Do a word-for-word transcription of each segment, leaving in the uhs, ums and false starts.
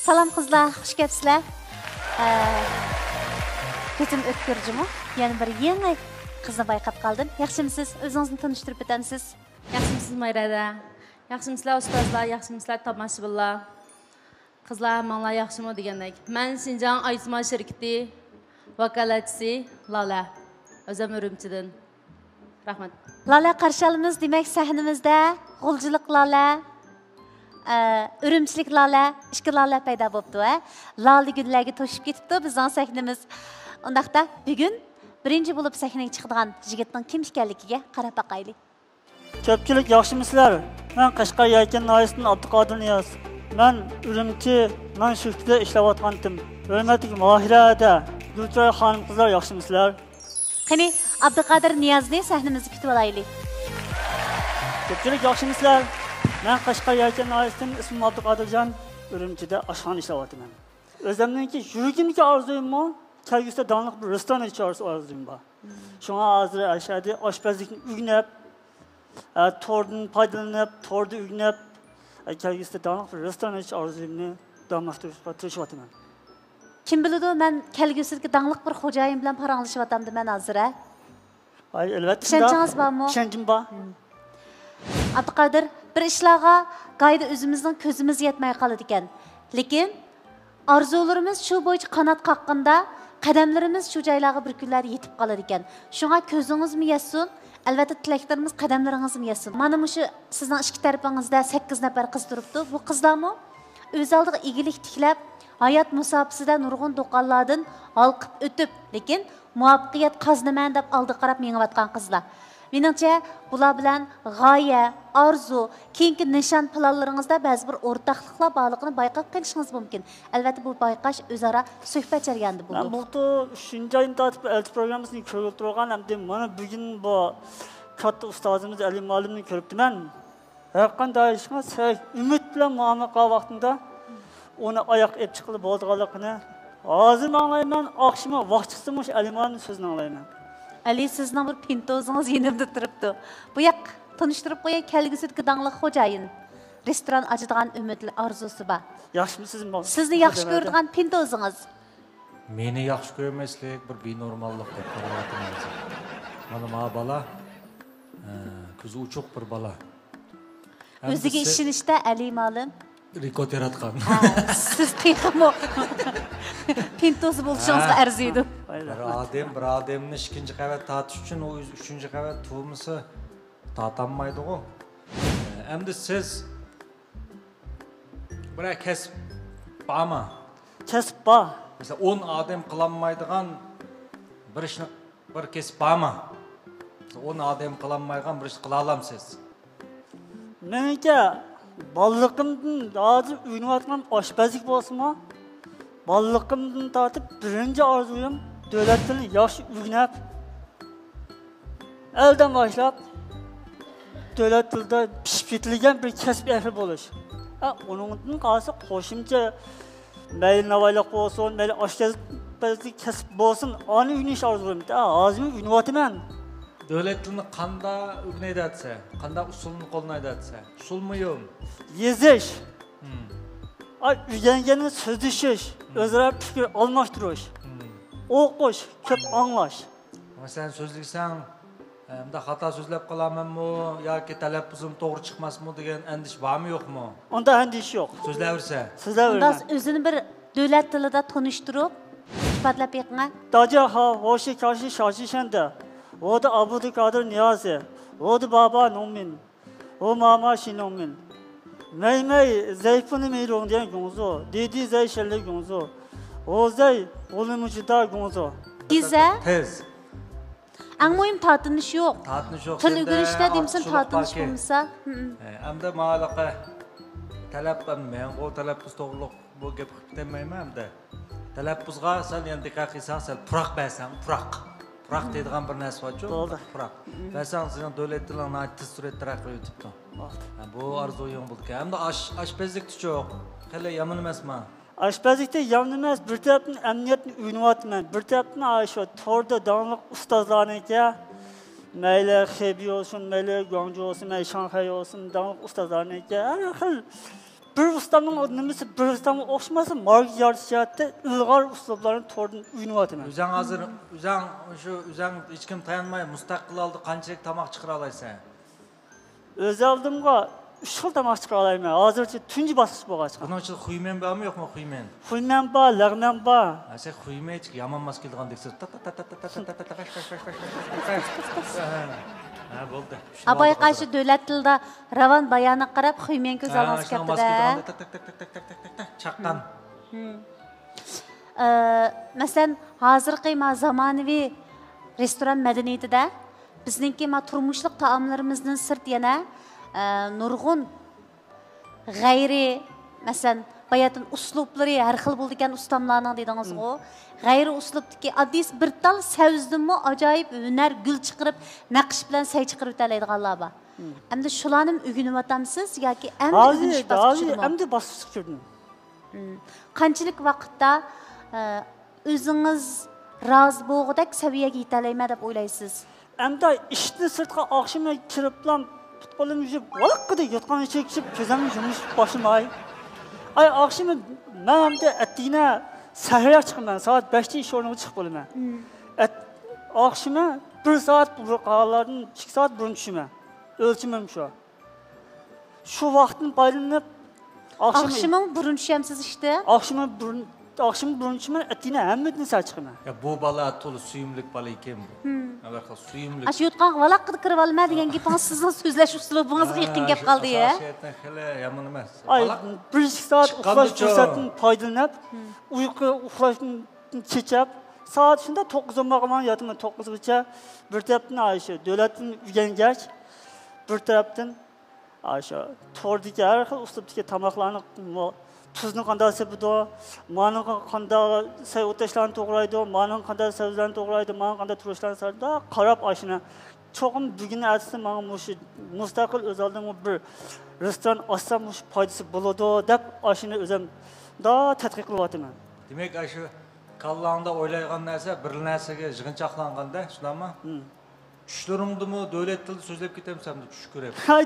سالام قىزلار، خۇش كەپسىلەر. ئە، كۆزۈم ئۆتكۈر جۇمۇ. يەنە بىر يېڭى قىزنى بايقاپ قالدىم. ياخشىمۇسىز؟ ئۆزىڭىزنى تونۇشتۇرۇپ ئۆتەمسىز؟ ياخشىمۇسىز مايرادە؟ ياخشىمۇسىلەر ئۇستازلار؟ ياخشىمۇسىلەر تاماشىبىنلار؟ قىزلار، ھەممىڭلار ياخشىمۇ دېگەندەك. مەن شىنجاڭ ئايسىمان شىركىتى ۋاكالەتچىسى لالە. ئۆزۈم ئۈرۈمچىدىن. رەھمەت. لالە، قارشى ئالىمىز. دېمەك، سەھنىمىزدە غۇلجىلىق لالە، ئە، ئۈرۈمچىلىك لالە، ئىككى لالە پەيدا بوپتۇ، ھە؟ لالە گۈللەرگە توشۇپ كېتىپتۇ بىزنىڭ سەھنىمىز. ئۇنداقتا، بۈگۈن بىرىنچى بولۇپ سەھنىگە چىقىدىغان يىگىتنىڭ كىم ئىكەنلىكىگە قاراپ باقايلى. كۆپچىلىك ياخشىمۇسىلەر؟ مەن قەشقەر يەكەن ناھىيەسىدىن ئابدۇقادىر نىياز. مەن ئۈرۈمچى نان شىركىتىدە ئىشلەۋاتقانتىم. ھۆرمەتلىك ماھىرە ھەدە، گۈلچىراي خانىم-قىزلار ياخشىمۇسىلەر؟ قېنى، ئابدۇقادىر نىيازنى سەھنىمىزگە كۈتۈۋالايلى. كۆپچىلىك ياخشىمۇسىلەر؟ مەن قەشقەر يەكەن ناھىيەسىدىن، ئىسمىم ئابدۇقادىرجان، ئۈرۈمچىدە ئاشخانىدا ئىشلەۋاتىمەن. ئۆزۈمنىڭكى يۈرىكىمدىكى ئارزۇيۇممۇ كەلگۈسىدە داڭلىق بىر رېستوران ئېچىش ئارزۇيۇم بار. شۇڭا ھازىر ئەشەدە ئاشپەزلىكنى ئۆگىنىپ، ئە، توردىن پايدىلىنىپ، توردا ئۆگىنىپ، ئە، كەلگۈسىدە داڭلىق بىر رېستوران ئېچىش ئارزۇيۇمنى داۋاملاشتۇرۇشقا تىرىشىۋاتىمەن. كىم بىلىدۇ، مەن كەلگۈسىدىكى داڭلىق بىر خوجايىن بىلەن پاراڭلىشىۋاتامدىمەن ھازىر، ھە؟ ھاي، ئەلۋەتتە شۇنداق. ئىشەنچىڭىز بارمۇ؟ ئىشەنچىم بار. مم. ئابدۇقادىر، بىر ئىشلارغا گايىدا ئۆزىمىزنىڭ كۆزىمىز يەتمەي قالىدىكەن. لېكىن ئارزۇلىرىمىز شۇ بويىچە قانات قاققاندا، قەدەملىرىمىز شۇ جايلارغا بىر كۈنلەردە يېتىپ قالىدىكەن. شۇڭا كۆزىڭىزمۇ يەتسۇن، ئەلۋەتتە تىلەكلىرىمىز، قەدەملىرىڭىزمۇ يەتسۇن. مانا مۇشۇ سىزنىڭ ئىككى تەرىپىڭىزدە سەككىز نەپەر قىز تۇرۇپتۇ. بۇ قىزلارمۇ ئۆز ئالدىغا ئىگىلىك تىكلەپ، ھايات مۇساپىسىدە نۇرغۇن دوقاللاردىن ھالقىپ ئۆتۈپ، لېكىن مۇۋەپپەقىيەت قازىنىمەن دەپ ئالدىغا قاراپ مېڭىۋاتقان قىزلار. مېنىڭچە، بۇلار بىلەن غايە، ئارزۇ، كېيىنكى نىشان پىلانلىرىڭىزدا بەزى بىر ئورتاقلىقلار بارلىقىنى بايقاپ قېلىشىڭىز مۇمكىن. ئەلۋەتتە، بۇ بايقاش ئۆزئارا سۆھبەت جەريانىدا بولىدۇ. مەن بۇلتۇر ئۈچىنچى ئاينى تارتىپ ئەلچى پروگراممىسىنى كۆرۈپ تۇرغان، ئەمدى مانا بۈگۈن بۇ كاتتا ئۇستازىمىز ئەلى مۇئەللىمنى كۆرۈپتىمەن. ھەرقانداق ئىشقا سەل ئۈمىد بىلەن مۇئامىلە قىلغان ۋاقتىمدا ئۇنى ئاياققا ئېلىپ چىققىلى بولىدىغانلىقىنى ھازىرمۇ ئاڭلايمەن، ئاخشىمى ۋاق چىقسىمۇ مۇشۇ ئەلىماننىڭ سۆزىنى ئاڭلايمەن. ئەلى، سىزنىڭ بىر پىنتوزىڭىز يېنىمدا تۇرۇپتۇ. بۇ ياق، تونۇشتۇرۇپ قوياي، كەلگۈسىدىكى داڭلىق خوجايىن. رېستوران ئاچىدىغان ئۈمىدلىك ئارزۇسى بار. ياخشىمۇسىز؟ سىزنى ياخشى كۆرىدىغان پىنتوزىڭىز. مېنى ياخشى كۆرمەسلىك بىر بىنورماللىق دەپ قاراۋاتىمەن ھازىر. مانا، ما بالا، ئە، كۆزى ئوچۇق بىر بالا. ئەمدى ئۆزىگە سىز ئىشىنىشتە ئەلى مالىم. رېكورد ياراتقان. ھە، سىز تېخىمۇ پىنتوز بولۇشىڭىزغا ھە. ئەرزىيدۇ. بىر ئادەم، بىر ئادەمنى ئىككىنچى قەۋەت تارتىش ئۈچۈن ئۇ ئۈچىنچى قەۋەت تۇرمىسا تارتالمايدىغۇ. ئەمدى سىز بىرەر كەسىپ بارمۇ؟ كەسىپ بار. مەسىلەن، ئون ئادەم قىلالمايدىغان بىر ئىشنى، بىر كەسىپ بارمۇ؟ مەسىلەن، ئون ئادەم قىلالمايدىغان بىر ئىشنى قىلالامسىز؟ مېنىڭكى بالىلىقىمدىن ھازىر ئۆگىنىۋاتقان ئاشپەزلىك بولسىمۇ، بالىلىقىمدىن تارتىپ بىرىنچى ئارزۇيۇم دۆلەت تىلىنى ياخشى ئۆگىنىپ، ئەلدىن باشلاپ دۆلەت تىلىدا پىشىپ يېتىلگەن بىر كەسىپ ئەھلى بولۇش. ھە، ئۇنىڭدىن قالسا قوشۇمچە مەيلى ناۋايلىق بولسۇن، مەيلى ئاشپەزلىك كەسىپ بولسۇن، ئانى ئۆگىنىش ئارزۇيۇم. ھە، ھازىرمۇ ئۆگىنىۋاتىمەن. دۆلەت تىلىنى قانداق ئۆگىنەيدۇ دېسە، قانداق ئۇسۇلنى قوللىنايدۇ دېسە، ئۇسۇل مۇھىم. يېزىش. مم. ئاي، ئۆگەنگەننى سۆزلىشىش، مم. ئۆزئارا پىكىر ئالماشتۇرۇش. مم. ئوقۇش، كۆپ ئاڭلاش. مەسىلەن، سۆزلىسەڭ، ئە، مۇنداق خاتا سۆزلەپ قالارمەنمۇ ياكى تەلەپپۇزۇم توغرا چىقماسمۇ دېگەن ئەندىشە بارمۇ يوقمۇ؟ ئۇنداق ئەندىشە يوق. سۆزلەۋەرسە. سۆزلەۋەرمە. ئۇنداق ئۆزىنى بىر دۆلەت تىلىدا تونۇشتۇرۇپ، ئىپادىلەپ بېقىڭە. داجا ھا، ھوشى كاشى شاشى شەندە، ھودى ئابۇدۇ قادىر نىيازى، ھودى بابا نوڭمىن. 我妈妈是农民。妹妹在分配农田工作，弟弟在城里工作，我在我们家工作。 ئىزە؟ تېز. ئەڭ مۇھىم تارتىنىش يوق. تارتىنىش يوق. تىل ئۆگىنىشتە دېمىسۇن، تارتىنىش بولمىسا. ھە، ئەمدى ماڭا تەلەپ، مەنغۇ تەلەپپۇز توغرۇلۇق بۇ گەپ قىلىپ كېتەلمەيمەن ئەمدى. تەلەپپۇزغا سەل يەنە دىققەت قىلساڭ، سەل پۇراق بەرسەڭ، پۇراق. پۇراق دەيدىغان بىر نەرسە بارچۇ؟ بولدى. پۇراق. بەرسەڭ سېنىڭ دۆلەت تىلىڭ ناھايىتى تېز سۈرئەتتە تەرەققىي ئېتىپتۇ. بولدى. ھە، بۇ ئارزۇيۇڭ بولىدىكەن. ئەمدى ئاش-، ئاشپەزلىكتىچۇ؟ خېلى يامان ئەمەسما؟ ئاشپەزلىكتە يامان ئەمەس، بىر تەرەپتىن ئەمەلىيەتنى ئۆگىنىۋاتىمەن، بىر تەرەپتىن ئاشۇ توردا داڭلىق ئۇستازلارنىڭكى مەيلى خېبېي بولسۇن، مەيلى گۇاڭجۇ بولسۇن، مەيلى شاڭخەي بولسۇن، داڭلىق ئۇستازلارنىڭكى ھەر خىل بىر ئۇستامنىڭ نېمىسى بىر ئۇستامغا ئوخشىماسا، ماركا يارىتىش جەھەتتە ئىلغار ئۇسلۇبلارنى توردىن ئۆگىنىۋاتىمەن. ئۆزەڭ ھازىر، ئۆزەڭ شۇ، ئۆزەڭ ھېچكىم تايانماي مۇستەقىل ھالدا قانچىلىك تاماق چىقىرالايسەن؟ ئۆز ئالدىمغا ئۈچ خىل تاماق چىقىرالايمەن، ھازىرچە تۇنجى باسقۇچ بولغاچقا. بۇنىڭ ئىچىدە خۇيمەن بارمۇ يوقمۇ، خۇيمەن؟ خۇيمەن بار، لەغمەن بار. ھە، سەن خۇيمەن ھېچ يامان ماس كېلىدىغان دېگۈسى. تا، تا، تا، تا، تا، تا، تا، تا، تا، تا، تا، تا، تا. ھە، بولدى. ئاباي قارشى دۆلەت تىلىدا راۋان بايانىغا قاراپ خۇيمەن كۆز ئالدىڭىزغا كەپتۇ-دە. تا، تا، تا، تا، تا، تا، تا، تا، تا، چاققان. ئە، مەسىلەن، ھازىرقى ما زامانىۋى رېستوران مەدەنىيىتىدە بىزنىڭكى ما تۇرمۇشلۇق تائاملىرىمىزدىن سىرت يەنە، ئە، نۇرغۇن غەيرىي، مەسىلەن، باياتىن ئۇسلۇبلىرى ھەر خىل بولىدىكەن ئۇستاملارنىڭ دېدىڭىزغۇ. غەيرىي ئۇسلۇبتىكى ئاددىيسى بىر تال سەۋزىدىنمۇ ئاجايىپ ھۈنەر گۈل چىقىرىپ، نەقىش بىلەن سەي چىقىرىۋېتەلەيدىغانلار بار. ئەمدى شۇلارنىمۇ ئۆگىنىۋاتامسىز ياكى ئەمدى ھازىر، ئۆگىنىش ھازىر باسقۇچىدىمۇ؟ ئەمدى باسقۇچقا كىردىم. مم. قانچىلىك ۋاقىتتا، ئە، ئۆزىڭىز رازى بولغۇدەك سەۋىيەگە يېتەلەيمەن دەپ ئويلايسىز؟ ئەمدى ئىشتىن سىرتقا ئاخشىمى كىرىپلا پۇت-قولۇمنى يۇيۇپ، ۋالاققىدە يوتقان ئىچىگە چۈشۈپ، كۆزۈمنى يۇمۇپ باشلىماي. ئاي، ئاخشىمى مەن ئەمدى ئەتىگىنە سەھەرلەپ چىقىمەن، سائەت بەشتە ئىش ئورنىغا چىقىپ بولىمەن. مم. ئەت-، ئاخشىمى بىر سائەت بۇرۇن، قالغانلاردىن ئىككى سائەت بۇرۇن چۈشىمەن. ئۆلچىمىم شۇ. شۇ ۋاقىتتىن پايدىلىنىپ، ئاخشىمى ئاخشىمىمۇ بۇرۇن چۈشەمسىز ئىشتىن؟ ئاخشىمى بۇرۇن، ئاخشىمى بۇرۇن چۈشىمەن، ئەتىگىنى ھەممىدىن سەل چىقىمەن. يا، بۇ بالا تولا سۈيۈملۈك بالا ئىكەن بۇ. ھىم. ھە، بىر خىل سۈيۈملۈك. ئاشۇ يوتقانغا ۋالاققىدە كىرىۋالىمەن دېگەن گېپىڭىز سىزنىڭ سۆزلەش ئۇسلۇبىڭىزغا يېقىن گەپ قالدى، يا. ئاساسىيەتتىن خېلى يامان ئەمەس. ئاي، ۋالاق بىر ئىككى سائەت ئۇخلاش چىققاندىچۇ؟ پۇرسەتتىن پايدىلىنىپ، ھىم. ئۇيقۇ ئۇخلاشتىن چېچەپ، سائەت شۇنداق توققۇزدا بولمىغان ياتىمەن، توققۇزغىچە. بىر تەرەپتىن ئاشۇ دۆلەتتىن ئۆگەنگەچ، بىر تەرەپتىن ئاشۇ توردىكى ھەر خىل ئۇسلۇبتىكى تاماقلارنى، مو-، تۇزنى قانداق سېپىدۇ، مانىنى قانداق سەي ئوتەشلەرنى توغرايدۇ، مانىنى قانداق سەۋزىلەرنى توغرايدۇ، مانىنى قانداق تۇرۇشلارنى سالىدۇ، قاراپ ئاشۇنى چوقۇم بۈگۈن ئەتىسى ماڭا مۇشۇ مۇستەقىل ئۆز ئالدىمغا بىر رېستوران ئاچسام مۇشۇ پايدىسى بولىدۇ دەپ ئاشۇنى ئۆزۈم مۇنداق تەتقىق قىلىۋاتىمەن. دېمەك، ئاشۇ كاللاڭدا ئويلايدىغان نەرسە بىر نەرسىگە يىغىنچاقلانغاندا، شۇنداقمۇ؟ ھىم. چۈشلىرىڭدىمۇ دۆلەت تىلىدا سۆزلەپ كېتەمسەن، چۈش كۆرۈپ؟ ھاي،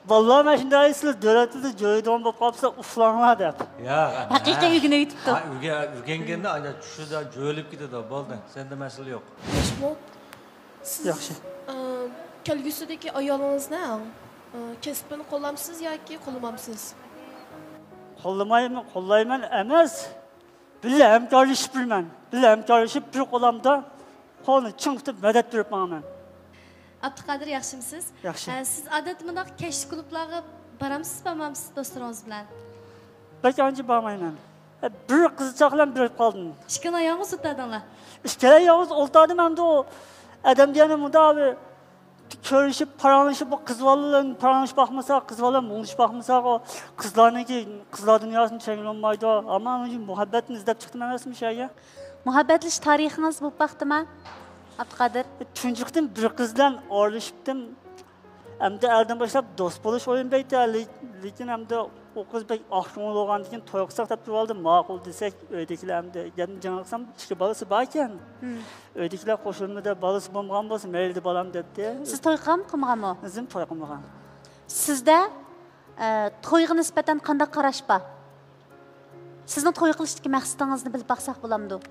بالىلار، مەن شۇنداق، سىلەر دۆلەت تىلىدا جۆيىدىغان بولۇپ قاپسىلەر، ئۇخلاڭلار دەپ. ياق، ھەقىقىي ئۆگىنىۋېتىپتۇ. ھا، ئۆگە-، ئۆگەنگەندە ئاندىن چۈشىدە جۆيلۈپ كېتىدۇ، بولدى، سەندە مەسىلە يوق. ياخشىمۇ؟ سىز، ياخشى. ئە، كەلگۈسىدىكى ئايالىڭىزنىڭ، ئە، كەسپىنى قوللامسىز ياكى قوللىمامسىز؟ قوللىمايمەن، قوللايمەن ئەمەس. بىللە ھەمكارلىشىپ يۈرىمەن. بىللە ھەمكارلىشىپ بىر قولامدا قولنى چىڭ تۇتۇپ مەدەت بېرىپ ماڭىمەن. ئابدۇقادىر، ياخشىمۇسىز؟ ياخشى. ئە، سىز ئادەتتە مۇنداق كەچلىك كۇلۇبلارغا بارامسىز، بارمامسىز دوستلىرىڭىز بىلەن؟ بەك ئانچە بارمايمەن. ئە، بىر قىزچاق بىلەن بېرىپ قالدىم. ئىككىڭلار يالغۇز ئولتۇردۇڭلار؟ ئىككىلەن يالغۇز ئولتۇردۇم، ئەمدى ئۇ ئادەم دېگەننى مۇنداق بىر كۆرۈشۈپ، پاراڭلىشىپ، بۇ قىز بالا بىلەن پاراڭلىشىپ باقمىسا، قىز بالا بىلەن مۇڭدىشىپ باقمىسا، ئۇ قىزلارنىڭكى، قىزلار دۇنياسىنى چۈشەنگىلى بولمايدۇ. ئەمما مۇھەببەتنى ئىزدەپ چىقتىم ئەمەسمۇ شۇ يەرگە؟ مۇھەببەتلىشىش تارىخىڭىز بولۇپ باقتىما، ئابدۇقادىر؟ تۇنجى قېتىم بىر قىز بىلەن ئارىلىشىپتىم. ئەمدى ئەردىن باشلاپ دوست بولۇش ئويۇم بەيتى، لېكىن ئەمدى ئۇ قىز بەك ئاق كۆڭۈل بولغاندىكىن توي قىلساق دەپ تۇرۇۋالدى. ماقۇل دېسەك، ئۆيدىكىلەر ئەمدى گەپنى جىڭ قىلسام، ئىككى بالىسى باركەن. ھىم. ئۆيدىكىلەر قوشۇلمىدى، بالىسى بولمىغان بولسا مەيلى بالام دەپتۇ. سىز توي قىلغانمۇ، قىلمىغانمۇ؟ ئۆزۈم توي قىلمىغان. سىزدە، ئە، تويغا نىسبەتەن قانداق قاراش بار؟ سىزنىڭ توي قىلىشتىكى مەقسىتىڭىزنى بىلىپ باقساق بولامدۇ؟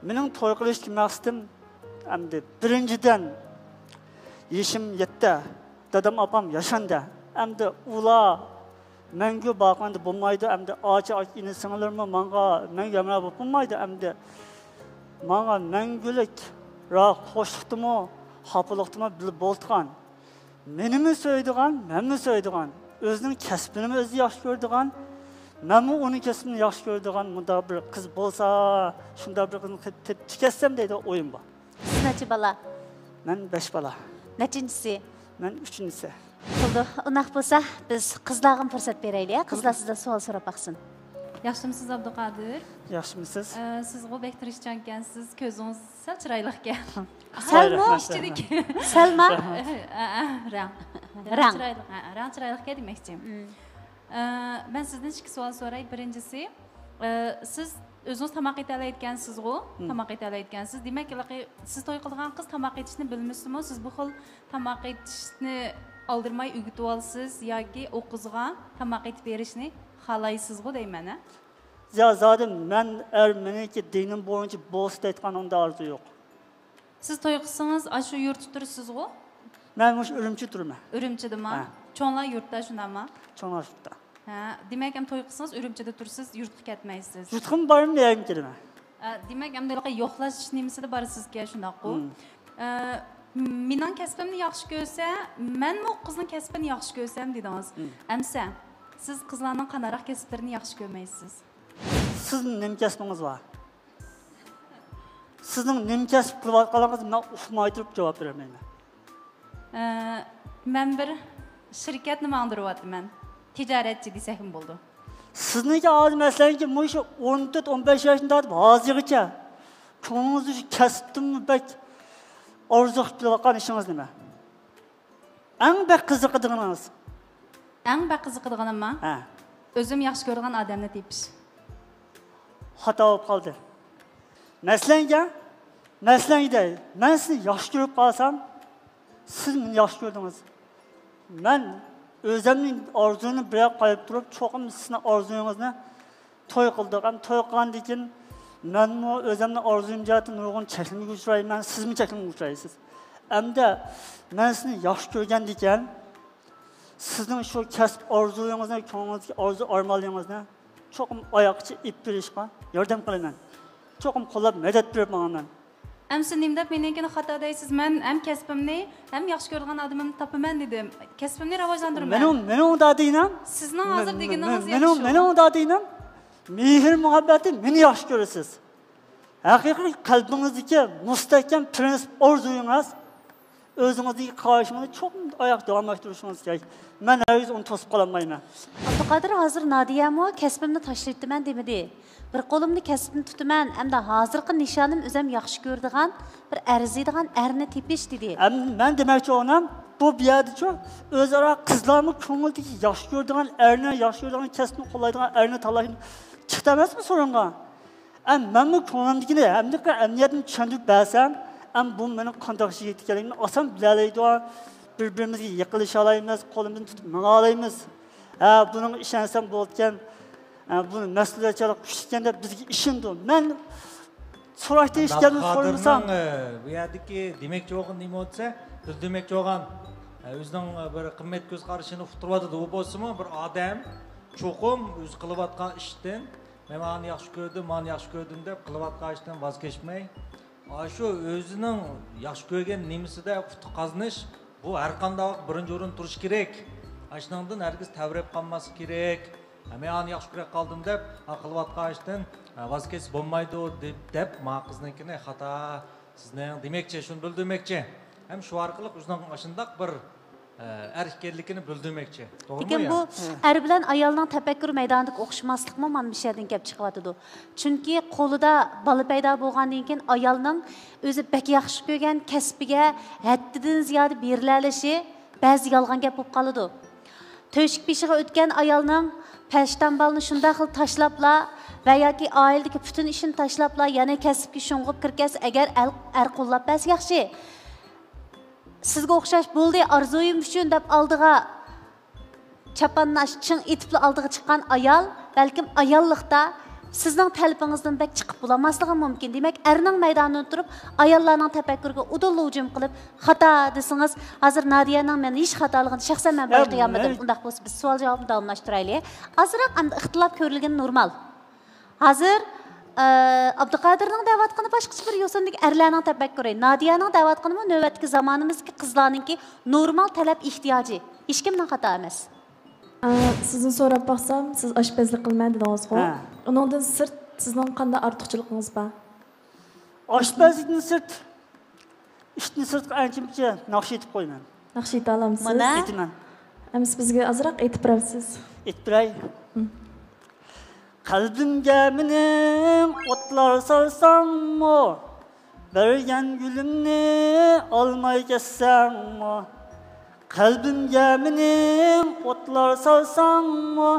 مېنىڭ توي قىلىشتىكى مەقسىتىم، ئەمدى بىرىنچىدىن، يېشىم يەتتە، دادام، ئاپام ياشاندى. ئەمدى ئۇلار مەڭگۈ باققاندا بولمايدۇ. ئەمدى ئاچا، ئاكا، ئىنى، سىڭىللىرىممۇ ماڭا مەڭگۈ ھەمراھ بولۇپ بولمايدۇ. ئەمدى ماڭا مەڭگۈلۈك راھەت، خۇشلۇقتىمۇ، خاپىلىقتىمۇ بىللە بولىدىغان، مېنىمۇ سۆيىدىغان، مەنمۇ سۆيىدىغان، ئۆزىنىڭ كەسپىنىمۇ ئۆزى ياخشى كۆرىدىغان، مەنمۇ ئۇنىڭ كەسپىنى ياخشى كۆرىدىغان مۇنداق بىر قىز بولسا، شۇنداق بىر قىزنى تېپ-، تېپىپ تىكەتسەم دەيدىغان ئويۇم بار. سىز نەچچە بالا؟ مەن بەش بالا. نەچچىنچىسى؟ مەن ئۈچىنچىسى. بولدى، ئۇنداق بولسا بىز قىزلارغىمۇ پۇرسەت بېرەيلى، ھە؟ قىزلار سىزدىن سوئال سوراپ باقسۇن. ياخشىمۇسىز، ئابدۇقادىر؟ ياخشىمۇسىز؟ ئە، سىزغۇ بەك تىرىشچانكەنسىز، كۆزىڭىز سەل چىرايلىقكەن. سەلمۇ؟ رەھمەت، رەھمەت. سەلمۇ؟ ئە، ئە، رەڭ. رەڭ. رەڭ چىرايلىق، ئە، رەڭ چىرايلىق ئىكەن دېمەكچى. مم. ئە، مەن سىزدىن ئىككى سوئال سوراي. بىرىنچىسى، ئە، سىز ئۆزىڭىز تاماق ئېتەلەيدىكەنسىزغۇ؟ مم. تاماق ئېتەلەيدىكەنسىز. دېمەك، ھېلىقى سىز توي قىلىدىغان قىز تاماق ئېتىشنى بىلمىسىمۇ، سىز بۇ خىل تاماق ئېتىشنى ئالدىرىماي ئۆگىتىۋالىسىز ياكى ئۇ قىزغا تاماق ئېتىپ بېرىشنى خالايسىزغۇ دەيمەن، ھە؟ يا زادى مەن ئەر مېنىڭكى دىنىم بويىچە بولسا دەيدىغان ئۇنداق ئارزۇ يوق. سىز توي قىلسىڭىز، ئاشۇ يۇرتتا تۇرىسىزغۇ؟ مەن مۇشۇ ئۈرۈمچىدە تۇرىمەن. ئۈرۈمچىدىما؟ ھە. چوڭلار يۇرتتا، شۇنداقما؟ چوڭلار يۇرتتا. ھە، دېمەك، ئەمدى توي قىلسىڭىز، ئۈرۈمچىدە تۇرىسىز، يۇرتقا كەتمەيسىز. يۇرتقىمۇ بارىمەن، يەرگىمۇ كېلىمەن. ئە، دېمەك، ئەمدى ھېلىقى يوقلاش نېمىسىدە بارسىزكەن، شۇنداققۇ؟ مم. ئە، مېنىڭ كەسپىمنى ياخشى كۆرسە، مەنمۇ قىزنىڭ كەسپىنى ياخشى كۆرسەم دېدىڭىز. مم. ئەمسە، سىز قىزلارنىڭ قانداقراق كەسىپلىرىنى ياخشى كۆرمەيسىز؟ سىزنىڭ نېمە كەسپىڭىز بار؟ سىزنىڭ نېمە كەسىپ قىلىۋاتقانلىقىڭىزنى مەن ئۇقماي تۇرۇپ جاۋاب بېرەلمەيمەن. ئە، مەن بىر شىركەتنى ماڭدۇرۇۋاتىمەن. تىجارەتچى دېسەكمۇ بولىدۇ. سىزنىڭكى ھازىر مەسىلەنكى مۇشۇ ئون تۆت، ئون بەش ياشتىن تارتىپ ھازىرغىچە كۆڭلىڭىزدە شۇ كەسىپتىنمۇ بەك ئارزۇ قىلىپ كېلىۋاتقان ئىشىڭىز نېمە؟ ئەڭ بەك قىزىقىدىغىنىڭىز؟ ئەڭ بەك قىزىقىدىغىنىمما؟ ھە. ئۆزۈم ياخشى كۆرىدىغان ئادەمنى تېپىش. خاتا بولۇپ قالدى. مەسىلەنگە، مەسىلەنگە دەي، مەن سىزنى ياخشى كۆرۈپ قالسام، سىز مېنى ياخشى كۆردىڭىز. مەن ئۆزۈمنىڭ ئارزۇيىنى بىر يەرگە قويۇپ تۇرۇپ، چوقۇم سىزنىڭ ئارزۇيىڭىزنى توي قىلدۇق. ئەمدى توي قىلغاندىن كېيىن مەنمۇ ئۆزۈمنىڭ ئارزۇيۇم جەھەتتىن نۇرغۇن چەكلىمىگە ئۇچرايمەن، سىزمۇ چەكلىمىگە ئۇچرايسىز. ئەمدى مەن سىزنى ياخشى كۆرگەندىكىن، سىزنىڭ شۇ كەسىپ ئارزۇيىڭىزنى، كۆڭلىڭىزدىكى ئارزۇ ئارمانلىرىڭىزنى چوقۇم ئاياغقىچە ئېلىپ بېرىشقا ياردەم قىلىمەن. چوقۇم قوللاپ مەدەت بېرىپ ماڭىمەن. ئەمسە نېمە دەپ مېنىڭكىنى خاتا دەيسىز؟ مەن ھەم كەسپىمنى، ھەم ياخشى كۆرىدىغان ئادىمىمنى تاپىمەن دېدىم. كەسپىمنى راۋاجلاندۇرىمەن. مېنىڭ، مېنىڭ دادىيىنىم. سىزنىڭ ھازىر دېگىنىڭىز مېنىڭ، ياخشى. مېنىڭ دادىيىنىم مېھىر مۇھەببەتتە مېنى ياخشى كۆرىسىز. ھەقىقىي قەلبىڭىزدىكى مۇستەھكەم پىرىنسىپ ئارزۇيىڭىز، ئۆزىڭىزدىكى قارىشىڭىزنى چوقۇم ئاياغ داۋاملاشتۇرۇشىڭىز كېرەك. مەن ھەرگىز ئۇنى توسۇپ قالالمايمەن. ئابدۇقادىر، ھازىر نادىيەمۇ كەسپىمنى تاشلىۋېتىمەن دېمىدى. بىر قولۇمدا كەسىپنى تۇتىمەن، ئەمدى ھازىرقى نىشانىم ئۆزۈم ياخشى كۆرىدىغان، بىر ئەرزىيدىغان ئەرنى تېپىش دېدى. ئەم، مەن دېمەكچى بولغىنىم، بۇ، بۇ يەردىچۇ، ئۆزئارا قىزلارمۇ كۆڭلىدىكى ياخشى كۆرىدىغان ئەرنى، ياخشى كۆرىدىغان كەسپىنى قوللايدىغان ئەرنى تاللاش چىقتى ئەمەسمۇ سورۇنغا؟ ئەم، مەنمۇ كۆڭلۈمدىكىنى ھەمدە ئەمنىيەتنى چۈشەندۈرۈپ بەرسەم، ئەم، بۇ مېنىڭ قانداق يىگىت ئىكەنلىكىمنى ئاسان بىلەلەيدۇ. بىر-بىرىمىزگە يېقىنلىشالايمىز، قولىمىزنى تۇتۇپ ماڭالايمىز. ھە، بۇنىڭغا ئىشەنسەم بولىدىكەن، ھە، بۇ مەسئۇلىيەتچانلىق كۈچلۈككەن دەپ بىزگە ئىشىنىدۇ. مەن سوراش دېيىشكەننى سورىمىسام. ئە، بۇ يەردىكى دېمەكچى بولغان نېمە دېسە، بىز دېمەكچى بولغان، ئە، ئۆزىنىڭ، ئە، بىر قىممەت كۆز قارىشىنى ئۇقتۇرۇۋاتىدۇ. ئۇ بولسىمۇ بىر ئادەم چوقۇم ئۆزى قىلىۋاتقان ئىشتىن، مەن مانى ياخشى كۆردۈم، مانى ياخشى كۆردۈم دەپ قىلىۋاتقان ئىشتىن ۋاز كەچمەي، ئاشۇ ئۆزىنىڭ ياخشى كۆرگەن نېمىسىدە ئۇتۇق قازىنىش، بۇ ھەر قانداق ۋاقىت بىرىنچى ئورۇندا تۇرۇشى كېرەك. ئاشۇنىڭدىن ھەرگىز تەۋرەپ قالماسلىق كېرەك. ھە، مەن ئانى ياخشى كۆرۈپ قالدىم دەپ، ھە، قىلىۋاتقان ئىشتىن، ھە، ۋاز كەچسە بولمايدۇ دەپ، دەپ ما قىزنىڭكىنى خاتا. سىزنىڭ دېمەكچى، شۇنى بىلدۈرمەكچى. ھەم شۇ ئارقىلىق ئۆزىنىڭ ئاشۇنداق بىر، ئە، ئەر ئىكەنلىكىنى بىلدۈرمەكچى. توغرىمۇ؟ لېكىن يا؟ بۇ ئەر بىلەن ئايالنىڭ تەپەككۇر مەيدانىدىكى ئوخشىماسلىقمۇ مانا مۇشۇ يەردىن كەپ چىقىۋاتىدۇ. چۈنكى قولىدا بالا پەيدا بولغاندىن كېيىن ئايالنىڭ ئۆزى بەك ياخشى كۆرگەن كەسپىگە ھەددىدىن زىيادە بېرىلەلىشى بەزى يالغان گەپ بولۇپ قالىدۇ. تۆشۈك بېشىغا ئۆتكەن ئايالنىڭ پەشتان بالىنى شۇنداق خىل تاشلاپلا ۋە ياكى ئائىلىدىكى پۈتۈن ئىشىنى تاشلاپلا يەنە كەسىپكە شۇڭغۇپ كىرىپ كەتسە، ئەگەر ئەر، ئەر قوللاپ بەرسە ياخشى. سىزگە ئوخشاش بولدى، ئارزۇيۇم ئۈچۈن دەپ ئالدىغا چاپاننى ئاشۇ چىڭ ئېتىپلا ئالدىغا چىققان ئايال بەلكىم ئاياللىقتا سىزنىڭ تەلىپىڭىزدىن بەك چىقىپ بولالماسلىقى مۇمكىن. دېمەك، ئەرنىڭ مەيدانىدىن تۇرۇپ ئاياللارنىڭ تەپەككۇرىغا ئۇدۇللا ھۇجۇم قىلىپ، خاتا دېسىڭىز، ھازىر نادىيەنىڭ مەن ھېچ خاتالىقىنى شەخسەن مەن بايقىيالمىدىم. ئۇنداق بولسا بىز سوئال جاۋابنى داۋاملاشتۇرايلى. ئازراق ئەمدى ئىختىلاپ كۆرۈلگىنى نورمال. ھازىر، ئە، ئابدۇقادىرنىڭ دەۋاتقىنى باشقىچە بىر يوسۇندىكى ئەرلەرنىڭ تەپەككۇرى. نادىيەنىڭ دەۋاتقىنىمۇ نۆۋەتتىكى زامانىمىزدىكى قىزلارنىڭكى نورمال تەلەپ ئېھتىياجى. ھېچكىمنىڭ خاتا ئەمەس. ئە، سىزدىن سوراپ باقسام، سىز ئاشپەزلىك قىلىمەن دېدىڭىزغۇ؟ ھە. ئۇنىڭدىن سىرت سىزنىڭ قانداق ئارتۇقچىلىقىڭىز بار؟ ئاشپەزلىكتىن سىرت، ئىشتىن سىرتقا ئەنچە-مۇنچە ناخشا ئېيتىپ قويىمەن. ناخشا ئېيتالامسىز؟ مانا. ئېيتىمەن. ئەمىسە بىزگە ئازراق ئېيتىپ بېرەمسىز؟ ئېيتىپ بېرەي. قەلبىمگە مېنىڭ ئوتلار سالساڭمۇ، بەرگەن گۈلۈمنى ئالماي كەتسەڭمۇ. قەلبىمگە مېنىڭ ئوتلار سالساڭمۇ،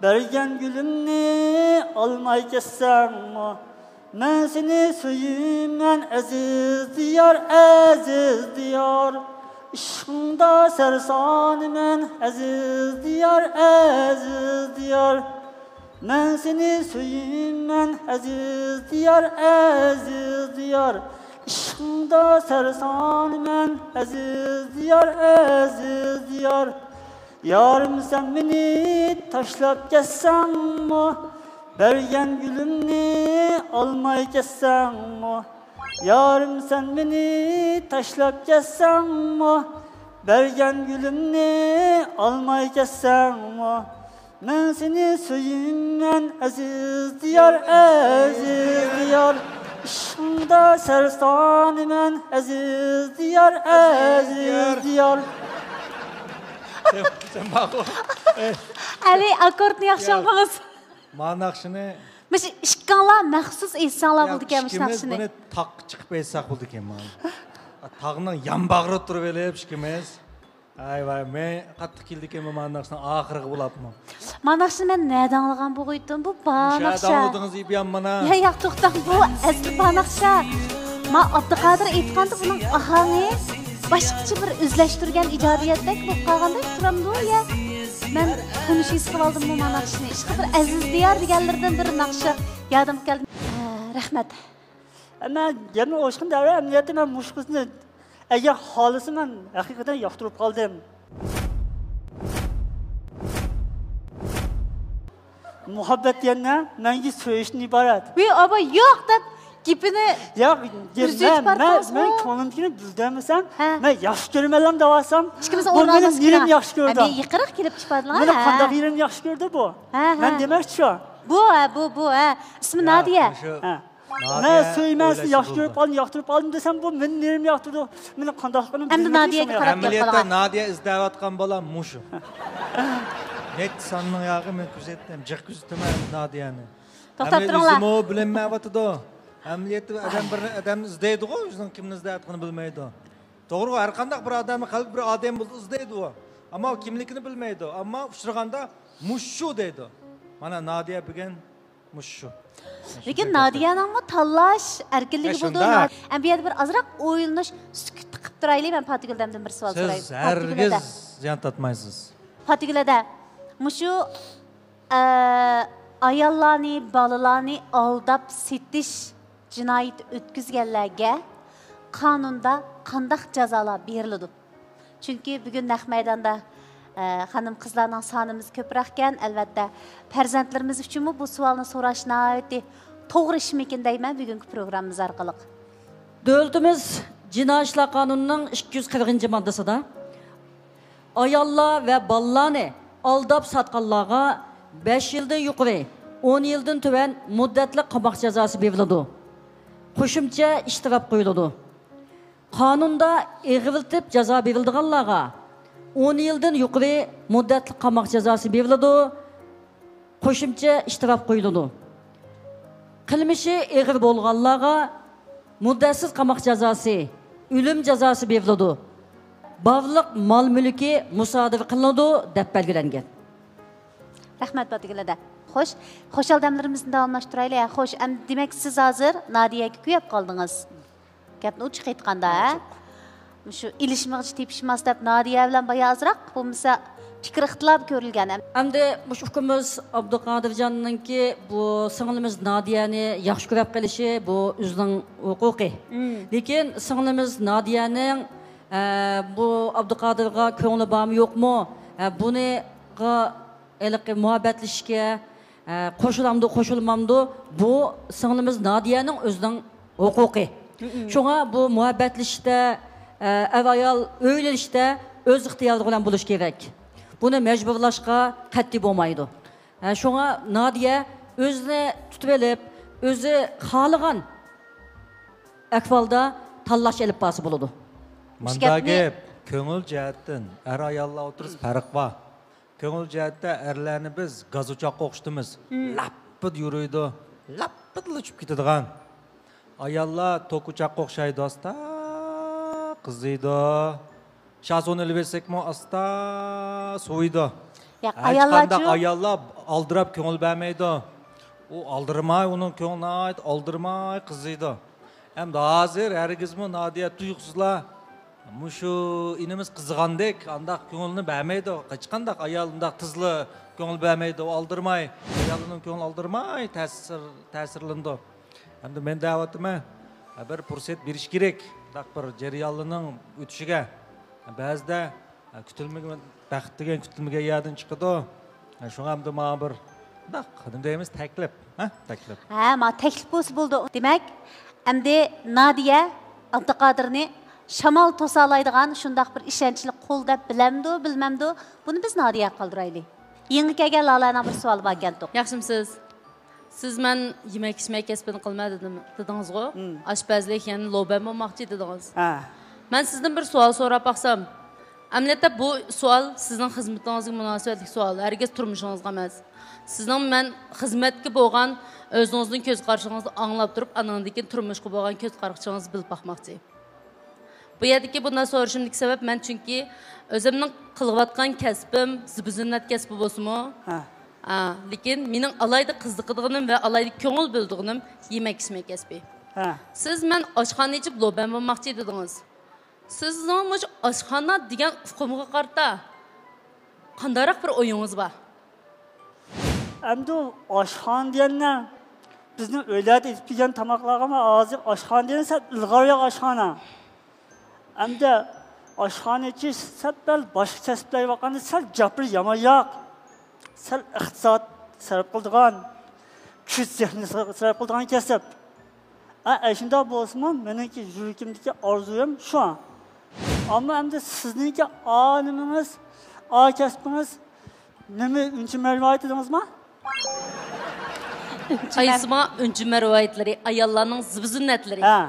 بەرگەن گۈلۈمنى ئالماي كەتسەڭمۇ، مەن سېنى سۆيىمەن ئەزىز دىيار، ئەزىز دىيار. ئىشقىڭدا سەرسانىمەن ئەزىز دىيار، ئەزىز دىيار. مەن سېنى سۆيىمەن ئەزىز دىيار، ئەزىز دىيار. ئىشقىڭدا سەرسانىمەن ئەزىز دىيار، ئەزىز دىيار. يارىم، سەن مېنى تاشلاپ كەتسەڭمۇ، بەرگەن گۈلۈمنى ئالماي كەتسەڭمۇ، يارىم، سەن مېنى تاشلاپ كەتسەڭمۇ، بەرگەن گۈلۈمنى ئالماي كەتسەڭمۇ، مەن سېنى سۆيىمەن ئەزىز دىيار، ئەزىز دىيار. ئىشقىڭدا سەرسانىمەن ئەزىز دىيار، ئەزىز دىيار. سەن، سەن ماقۇل. ئەي. ئەلى، ئاككوردنى ياخشى يا. ئالدىڭىز. ما ناخشىنى مۇشۇ ئىككىڭلار مەخسۇس ئېيتساڭلار يا، بولىدىكەن مۇشۇ ئىككىمىز ناخشىنى. بۇنى تاغقا چىقىپ ئېيتساق بولىدىكەن، ما. تاغنىڭ يامباغرىدا تۇرۇپ ئېلىپ ئىككىمىز. ئاي ۋاي، مەن قاتتىق كېلىدىكەن بۇ ما ناخشىنىڭ ئاخىرىغا بولاپمۇ. ما ناخشىنى مەن نەدە ئاڭلىغان بوغۇيتتۇم؟ بۇ بار مۇشۇ ناخشا. ئاڭلىدىڭىز ئىبيام مانا. يا، ياق، توختاڭ، بۇ ئەسلى بار ناخشا. ما ئابدۇقادىر ئېيتقاندا بۇنىڭ ئاھاڭى باشقىچە بىر ئۆزلەشتۈرگەن ئىجادىيەتتەك بولۇپ قالغاندەك تۇرامدۇ، يا؟ مەن تونۇش ھېس قىلالدىممۇ ما ناخشىنى؟ ئىشقىلىپ بىر ئەزىز دىيار دېگەنلىرىدىن بىر ناخشا يادىمغا كەلدى. ھە، رەھمەت. مەن گەپنى ئوشۇقىنى دەۋرەي، ئەمەلىيەتتە مەن مۇشۇ قىزنى، ئەگەر خالىسا، مەن ھەقىقەتەن ياقتۇرۇپ قالدىم. مۇھەببەت دېگەن نە؟ مەڭگۈ سۆيۈشتىن ئىبارەت. ۋى ئابا يوق دەپ گېپىنى ياق، ئۈزۈپ مەن، مەن، مەن كۆڭلۈمدىكىنى بىلدۈرمىسەم، ھە. مەن ياخشى كۆرىمەنلەم دەۋاتسام، ھە، بۇ مېنىڭ نېمىمنى ياخشى كۆرىدۇ؟ ھە، مېنى يېقىنراق كېلىپ چىقاردىلا، مېنىڭ ھە. قانداق يېرىمنى ياخشى كۆرىدۇ بۇ؟ ھە، ھە. مەن دېمەكچى شۇ. بۇ، ھە، بۇ، بۇ، ھە. ئىسمى ياق، نادىيە. مۇشۇ ھە. نادىيە مەن سۆيىمەن سىزنى، ياخشى كۆرۈپ قالدىم، ياقتۇرۇپ قالدىم دېسەم، بۇ مېنى نېمىمنى ياقتۇرىدۇ؟ مېنىڭ قانداقلىقىنى ئەمدى بىلمەيدۇ نادىيەگە شۇڭا. قاراپ گەپ قىلغان. ئەمەلىيەتتە نادىيە ئىزدەۋاتقان بالا مۇشۇ. نەچچە ساننىڭ ياغى مەن كۆزەتتىم، جىق كۆزىتىمەن نادىيەنى. توختاپ تۇرۇڭلار. ئەمما ئۆزىمۇ بىلىنمەيۋاتىدۇ. ئەمەلىيەتتە ئادەم بىر ئادەمنى ئىزدەيدىغۇ، ئۆزىنىڭ كىمنى ئىزدەۋاتقىنىنى بىلمەيدۇ. توغرىغۇ، ھەر قانداق بىر ئادەمنىڭ قەلبى بىر ئادەم بولىدۇ، ئىزدەيدۇ ئۇ. ئەمما ئۇ كىملىكىنى بىلمەيدۇ. ئەمما ئۇچرىغاندا مۇشۇ دەيدۇ. مانا نادىيە بۈگۈن مۇشۇ. لېكىن نادىيەنىڭمۇ تاللاش ئەركىنلىكى يا، بولىدۇ. شۇنداق. ئەمدى بۇ يەردە بىر ئازراق ئويلىنىش، سۈكۈتتە قىلىپ تۇرايلى. مەن پاتىگۈلدىن بىر سوئال سوراي. سىز ھەرگىز زىيان تارتمايسىز. پاتىگۈل ھەدە، مۇشۇ، ئە، ئاياللارنى، بالىلارنى ئالداپ سېتىش جىنايىتى ئۆتكۈزگەنلەرگە قانۇندا قانداق جازالار بېرىلىدۇ؟ چۈنكى بۈگۈن نەق مەيداندا، ئە، خانىم-قىزلارنىڭ سانىمىز كۆپرەككەن، ئەلۋەتتە، پەرزەنتلىرىمىز ئۈچۈنمۇ بۇ سوئالنى سوراش ناھايىتى توغرا ئىشمىكىن دەيمەن بۈگۈنكى پروگراممىمىز ئارقىلىق. دۆلىتىمىز جىنايى ئىشلار قانۇنىنىڭ ئىككى يۈز قىرىقىنچى ماددىسىدا ئاياللار ۋە بالىلارنى ئالداپ ساتقانلارغا بەش يىلدىن يۇقىرى، ئون يىلدىن تۆۋەن مۇددەتلىك قاماق جازاسى بېرىلىدۇ. قوشۇمچە ئىشتىراپ قويۇلىدۇ. قانۇندا ئېغىرلىتىپ جازا بېرىلىدىغانلارغا ئون يىلدىن يۇقىرى مۇددەتلىك قاماق جازاسى بېرىلىدۇ، قوشۇمچە ئىشتىراپ قويۇلىدۇ. قىلمىشى ئېغىر بولغانلارغا مۇددەتسىز قاماق جازاسى، ئۆلۈم جازاسى بېرىلىدۇ. بارلىق مال-مۈلكى مۇسادىرە قىلىنىدۇ، دەپ بەلگىلەنگەن. رەھمەت، پاتىگۈل ھەدە. خوش، خۇشال دەملىرىمىزنى داۋاملاشتۇرايلى. خوش، ئەمدى دېمەك، سىز ھازىر نادىيەگە كۆيۈپ قالدىڭىز. گەپنى ئوچۇق ئېيتقاندا، ھە؟ ئوچۇق. مۇشۇ ئېلىشمىغۇچ تېپىشماس دەپ نادىيە بىلەن بايا ئازراق بولمىسا پىكىر ئىختىلاپ كۆرۈلگەن. ئەمدى مۇشۇ ئۇكىمىز ئابدۇقادىرجاننىڭكى بۇ سىڭلىمىز نادىيەنى ياخشى كۆرۈپ قېلىشى بۇ ئۆزىنىڭ ھوقۇقى. مم. لېكىن سىڭلىمىز نادىيەنىڭ، ئە، بۇ ئابدۇقادىرغا كۆڭلى بارمۇ يوقمۇ؟ ئە، بۇنىڭغا ھېلىقى مۇھەببەتلىشىشكە، ئە، قوشۇلامدۇ، قوشۇلمامدۇ، بۇ سىڭلىمىز نادىيەنىڭ ئۆزىنىڭ ھوقۇقى. مم. شۇڭا بۇ مۇھەببەتلىشىشتە، ئە، ئەر-ئايال ئۆيلىنىشتە ئۆز ئىختىيارلىقى بىلەن بولۇشى كېرەك. بۇنى مەجبۇرلاشقا قەتئىي بولمايدۇ. ئە، شۇڭا نادىيە ئۆزىنى تۇتۇۋېلىپ، ئۆزى خالىغان ئەھۋالدا تاللاش ئېلىپ بارسا بولىدۇ. مۇنداق گەپنى گەپ، كۆڭۈل جەھەتتىن ئەر-ئاياللار ئوتتۇرىسىدا پەرق بار. كۆڭۈل جەھەتتە ئەرلەرنى بىز گاز ئوچاققا ئوخشىتىمىز. مم. لاپپىدە يورۇيدۇ، لاپپىدىلا ئۆچۈپ كېتىدىغان. ئاياللار توك ئوچاققا ئوخشايدۇ، ئاستا قىزىيدۇ. شاسونى ئېلىۋەتسەكمۇ ئاستا سوۋۇيدۇ. ياق، ھەرقانداق ئاياللارچۇ؟ ئاياللار ئالدىراپ كۆڭۈل بەرمەيدۇ. ئۇ ئالدىرىماي، ئۇنىڭ كۆڭلى ناھايىتى ئالدىرىماي قىزىيدۇ. ھەمدە ھازىر ھەرگىزمۇ نادىيە تۇيۇقسىزلا مۇشۇ ئىنىمىز قىزىغاندەك ئانداق كۆڭلىنى بەرمەيدۇ. ھېچقانداق ئايال ئۇنداق تېزلا كۆڭۈل بەرمەيدۇ، ئالدىرىماي. ئايالنىڭ كۆڭلى ئالدىرىماي تەسىر، تەسىرلىنىدۇ. ھەمدە مەن دەۋاتىمەن، بىر پۇرسەت بېرىش كېرەك، مۇنداق بىر جەريانلارنىڭ ئۆتۈشىگە. بەزىدە كۈتۈلمىگەن بەخت دېگەن كۈتۈلمىگەن يەردىن چىقىدۇ. شۇڭا ئەمدى ماڭا بىر، مۇنداق، نېمە دەيمىز، تەكلىپ، ھە؟ تەكلىپ. ھە، ما تەكلىپ بولسا بولىدۇ. دېمەك، ئەمدى نادىيە ئابدۇقادىرنى شامال توسالايدىغان شۇنداق بىر ئىشەنچلىك قۇل دەپ بىلەمدۇ، بىلمەمدۇ؟ بۇنى بىز نادىيەگە قالدۇرايلى. يېڭى كەلگەن لالەنىڭ بىر سوئالى باركەنتۇق. ياخشىمسىز؟ سىز مەن يېمەك-ئىچمەك كەسپىنى قىلىمەن دېدىم، دېدىڭىزغۇ؟ مم. ئاشپەزلىك، يەنە لوبەن بولماقچى دېدىڭىز. ھە. مەن سىزدىن بىر سوئال سوراپ باقسام، ئەمەلىيەتتە بۇ سوئال سىزنىڭ خىزمىتىڭىزگە مۇناسىۋەتلىك سوئال، ھەرگىز تۇرمۇشىڭىزغا ئەمەس. سىزنىڭ مەن خىزمەتكە بولغان ئۆزىڭىزنىڭ كۆز قارىشىڭىزنى ئاڭلاپ تۇرۇپ، ئانىڭدىن كېيىن تۇرمۇشقا بولغان كۆز قارىشىڭىزنى بىلىپ باقماقچى. بۇ يەردىكى بۇنداق سورىشىمدىكى سەۋەب، مەن چۈنكى ئۆزۈمنىڭ قىلىۋاتقان كەسپىم زىبۇ-زىننەت كەسپى بولسىمۇ، ھە. ھە، لېكىن مېنىڭ ئالاھىدە قىزىقىدىغىنىم ۋە ئالاھىدە كۆڭۈل بۆلىدىغىنىم يېمەك-ئىچمەك كەسپى. ھە. سىز مەن ئاشخانا ئېچىپ لوبەن بولماقچى دېدىڭىز. سىزنىڭ مۇشۇ ئاشخانا دېگەن ئۇقۇمغا قارىتا قانداقراق بىر ئويىڭىز بار؟ ئەمدى ئاشخانا دېگەننى بىزنىڭ ئۆيلەردە ئېتىپ يېگەن تاماقلارغىمۇ ھازىر ئاشخانا دېگەن سەل ئىلغارراق ئاشخانا. ئەمدى ئاشخانا ئېچىش سەل باشقا كەسىپلەرگە قارىغاندا سەل جاپىرى يامانراق. سەل ئىقتىساد سەرپ قىلىدىغان، كۈچ زېھنى سەرپ قىلىدىغان كەسىپ. ئە، ئەشۇنداق بولسىمۇ، مېنىڭكى يۈرىكىمدىكى ئارزۇيۇم شۇ. ئەمما ئەمدى سىزنىڭكى ئا نېمىڭىز، ئا كەسپىڭىز نېمە، ئۈنچە مەرۋايىت دېدىڭىزما؟ ئايسىما ئۈنچە مەرۋايىتلىرى، ئاياللارنىڭ زىبۇ-زىننەتلىرى. ھە.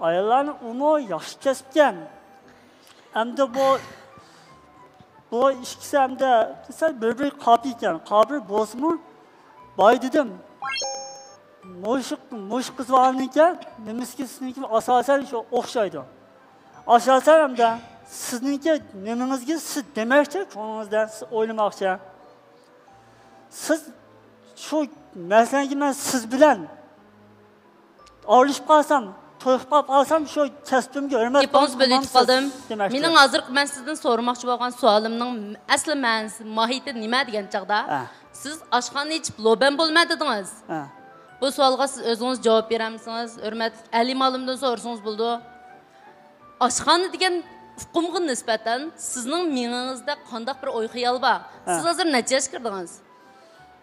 ئاياللارنىڭ ئۇمۇ ياخشى كەسىپكەن. ئەمدى بۇ، بۇ ئىككىسى ئەمدى سەل بىر-بىرىگە قاپىيكەن. قاپىي بولسىمۇ، باي دېدىم. مۇشۇ، مۇشۇ قىز بالىنىڭكى نېمىسىكى سىزنىڭكى ئاساسەن شۇ ئوخشايدۇ. ئاساسەن ئەمدى سىزنىڭكى نېمىڭىزگە سىز دېمەكچى، كۆڭلىڭىزدە سىز ئويلىماقچى. سىز شۇ مەسىلەنكى مەن سىز بىلەن ئارىلىشىپ قالسام، توي قىلىپ قالسام، شۇ كەسپىمگە ھۆرمەت گېپىڭىزنى بۆلۈۋېتىپ قالدىم. دېمەكچى. مېنىڭ ھازىرقى مەن سىزدىن سورىماقچى بولغان سوئالىمنىڭ ئەسلى مەنىسى، ماھىيىتى نېمە دېگەن چاغدا، ھە. سىز ئاشخانا ئېچىپ لوبەن بولىمەن دېدىڭىز. ھە. بۇ سوئالغا سىز ئۆزىڭىز جاۋاب بېرەلمىسىڭىز، ھۆرمەتلىك ئەلىم ئالىمدىن سورىسىڭىز بولىدۇ. ئاشخانا دېگەن ئۇقۇمغا نىسبەتەن سىزنىڭ مېڭىڭىزدە قانداق بىر ئوي-خىيال بار؟ ھە. سىز ھازىر نەچچە ياشقا كىردىڭىز؟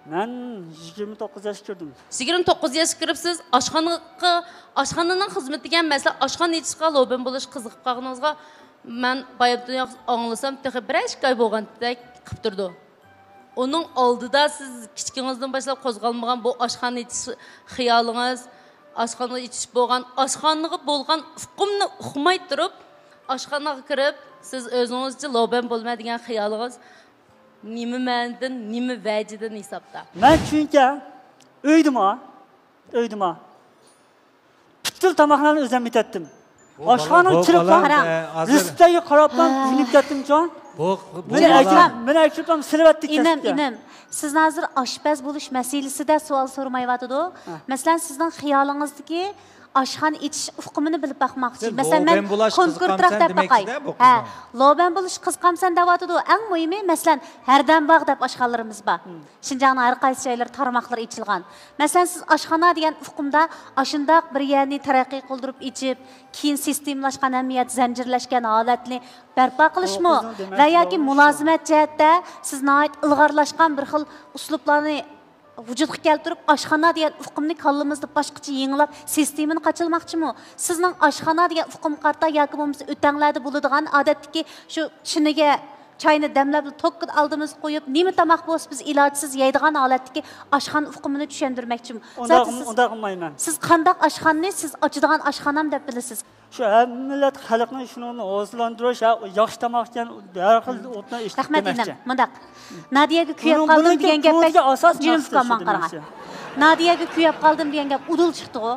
مەن يىگىرمە توققۇز ياشقا كىردىم. يىگىرمە توققۇز ياشقا كىرىپ سىز ئاشخانىغا، ئاشخانىنىڭ خىزمىتىگە، مەسىلەن، ئاشخانا ئېچىشقا لوبەن بولۇشقا قىزىقىپ قالغىنىڭىزغا مەن بايامدىن ئاڭلىسام تېخى بىرەر ئىككى ئاي بولغاندەك قىپ تۇرىدۇ. ئۇنىڭ ئالدىدا سىز كىچىكىڭىزدىن باشلاپ قوزغالمىغان بۇ ئاشخانا ئېچىش خىيالىڭىز، ئاشخانا ئېچىش بولغان، ئاشخانىغا بولغان ئۇقۇمنى ئۇقماي تۇرۇپ، ئاشخانىغا كىرىپ، سىز ئۆزىڭىزچە لوبەن بولىمەن دېگەن خىيالىڭىز نېمە مەنىدىن، نېمە ۋەجىدىن ھېسابتا؟ مەن چۈنكى ئۆيدىما، ئۆيدىما پۈتۈن تاماقلارنى ئۆزۈم ئېتەتتىم. بۇ ئاشخانىغا بالا، بۇ كىرىپلا، بالا، قاراڭ. ئە، ھازىر رېتسېپلارغا قاراپلا ھە. ئۆگىنىپ كەتتىمچۇ. بۇ، بۇ مېنى بالا ئەكىرىپ، مېنى ئەكىرىپلا سېلىۋەتتى ئىنىم، كەسىپكە. ئىنىم، سىز ھازىر ئاشپەز بولۇش مەسىلىسىدە سوئال سورىمايۋاتىدۇ. ھە. مەسىلەن، سىزنىڭ خىيالىڭىزدىكى ئاشخانا ئېچىش ئۇقۇمىنى بىلىپ باقماقچى. سەن مەسىلەن، مەن لوبەن بولاش كونكرېتراق قىزىقامسەن دەپ باقاي. دېمەكچىدە بۇ ھە، قىزنىڭ. لوبەن بولۇش قىزىقامسەن دەۋاتىدۇ. ئەڭ مۇھىمى، مەسىلەن، ھەردەم باغ دەپ ئاشخانىلىرىمىز بار. ھىم. شىنجاڭنىڭ ھەر قايسى جايلىرى تارماقلىرى ئېچىلغان. مەسىلەن، سىز ئاشخانا دېگەن ئۇقۇمدا ئاشۇنداق بىر يەرنى تەرەققىي قىلدۇرۇپ ئېچىپ، كېيىن سىستېمىلاشقان، ھەممە يەردە زەنجىرلەشكەن ھالەتنى بەرپا قىلىشمۇ؟ ۋە ياكى مۇلازىمەت جەھەتتە سىز ناھايىتى ئىلغارلاشقان بىر خىل ئۇسلۇبلارنى ۋۇجۇدقا كەلتۈرۈپ، ئاشخانا دېگەن ئۇقۇمنى كاللىمىزدا باشقىچە يېڭىلاپ، سىستېمىنى قاچىلىماقچىمۇ؟ سىزنىڭ ئاشخانا دېگەن ئۇقۇمغا قارىتا ياكى بولمىسا ئۆتەڭلەردە بولىدىغان ئادەتتىكى شۇ چىنىگە چاينى دەملەپ، توككا ئالدىمىزغا قويۇپ، نېمە تاماق بولسا بىز ئىلاجسىز يەيدىغان ھالەتتىكى ئاشخانا ئۇقۇمىنى چۈشەندۈرمەكچىمۇ؟ ئۇنداق، زادى سىز، ئۇنداق قىلمايمەن. سىز قانداق ئاشخانىنى سىز ئاچىدىغان ئاشخانام دەپ بىلىسىز؟ شۇ ھەممە مىللەت خەلقنى شۇنىڭدىن ھوسۇللاندۇرۇش، ھە، ياخشى تاماق ئىكەن، ھەر خىل ئوتنى ئېچىپ رەھمەت دېمەكچى. ئىنىم. مۇنداق، نادىيەگە كۆيۈپ قالدىم دېگەن گەپتەك جىنىم ئۇكام ماڭا قاراڭ. نادىيەگە كۆيۈپ قالدىم دېگەن گەپ ئۇدۇل چىقتىغۇ.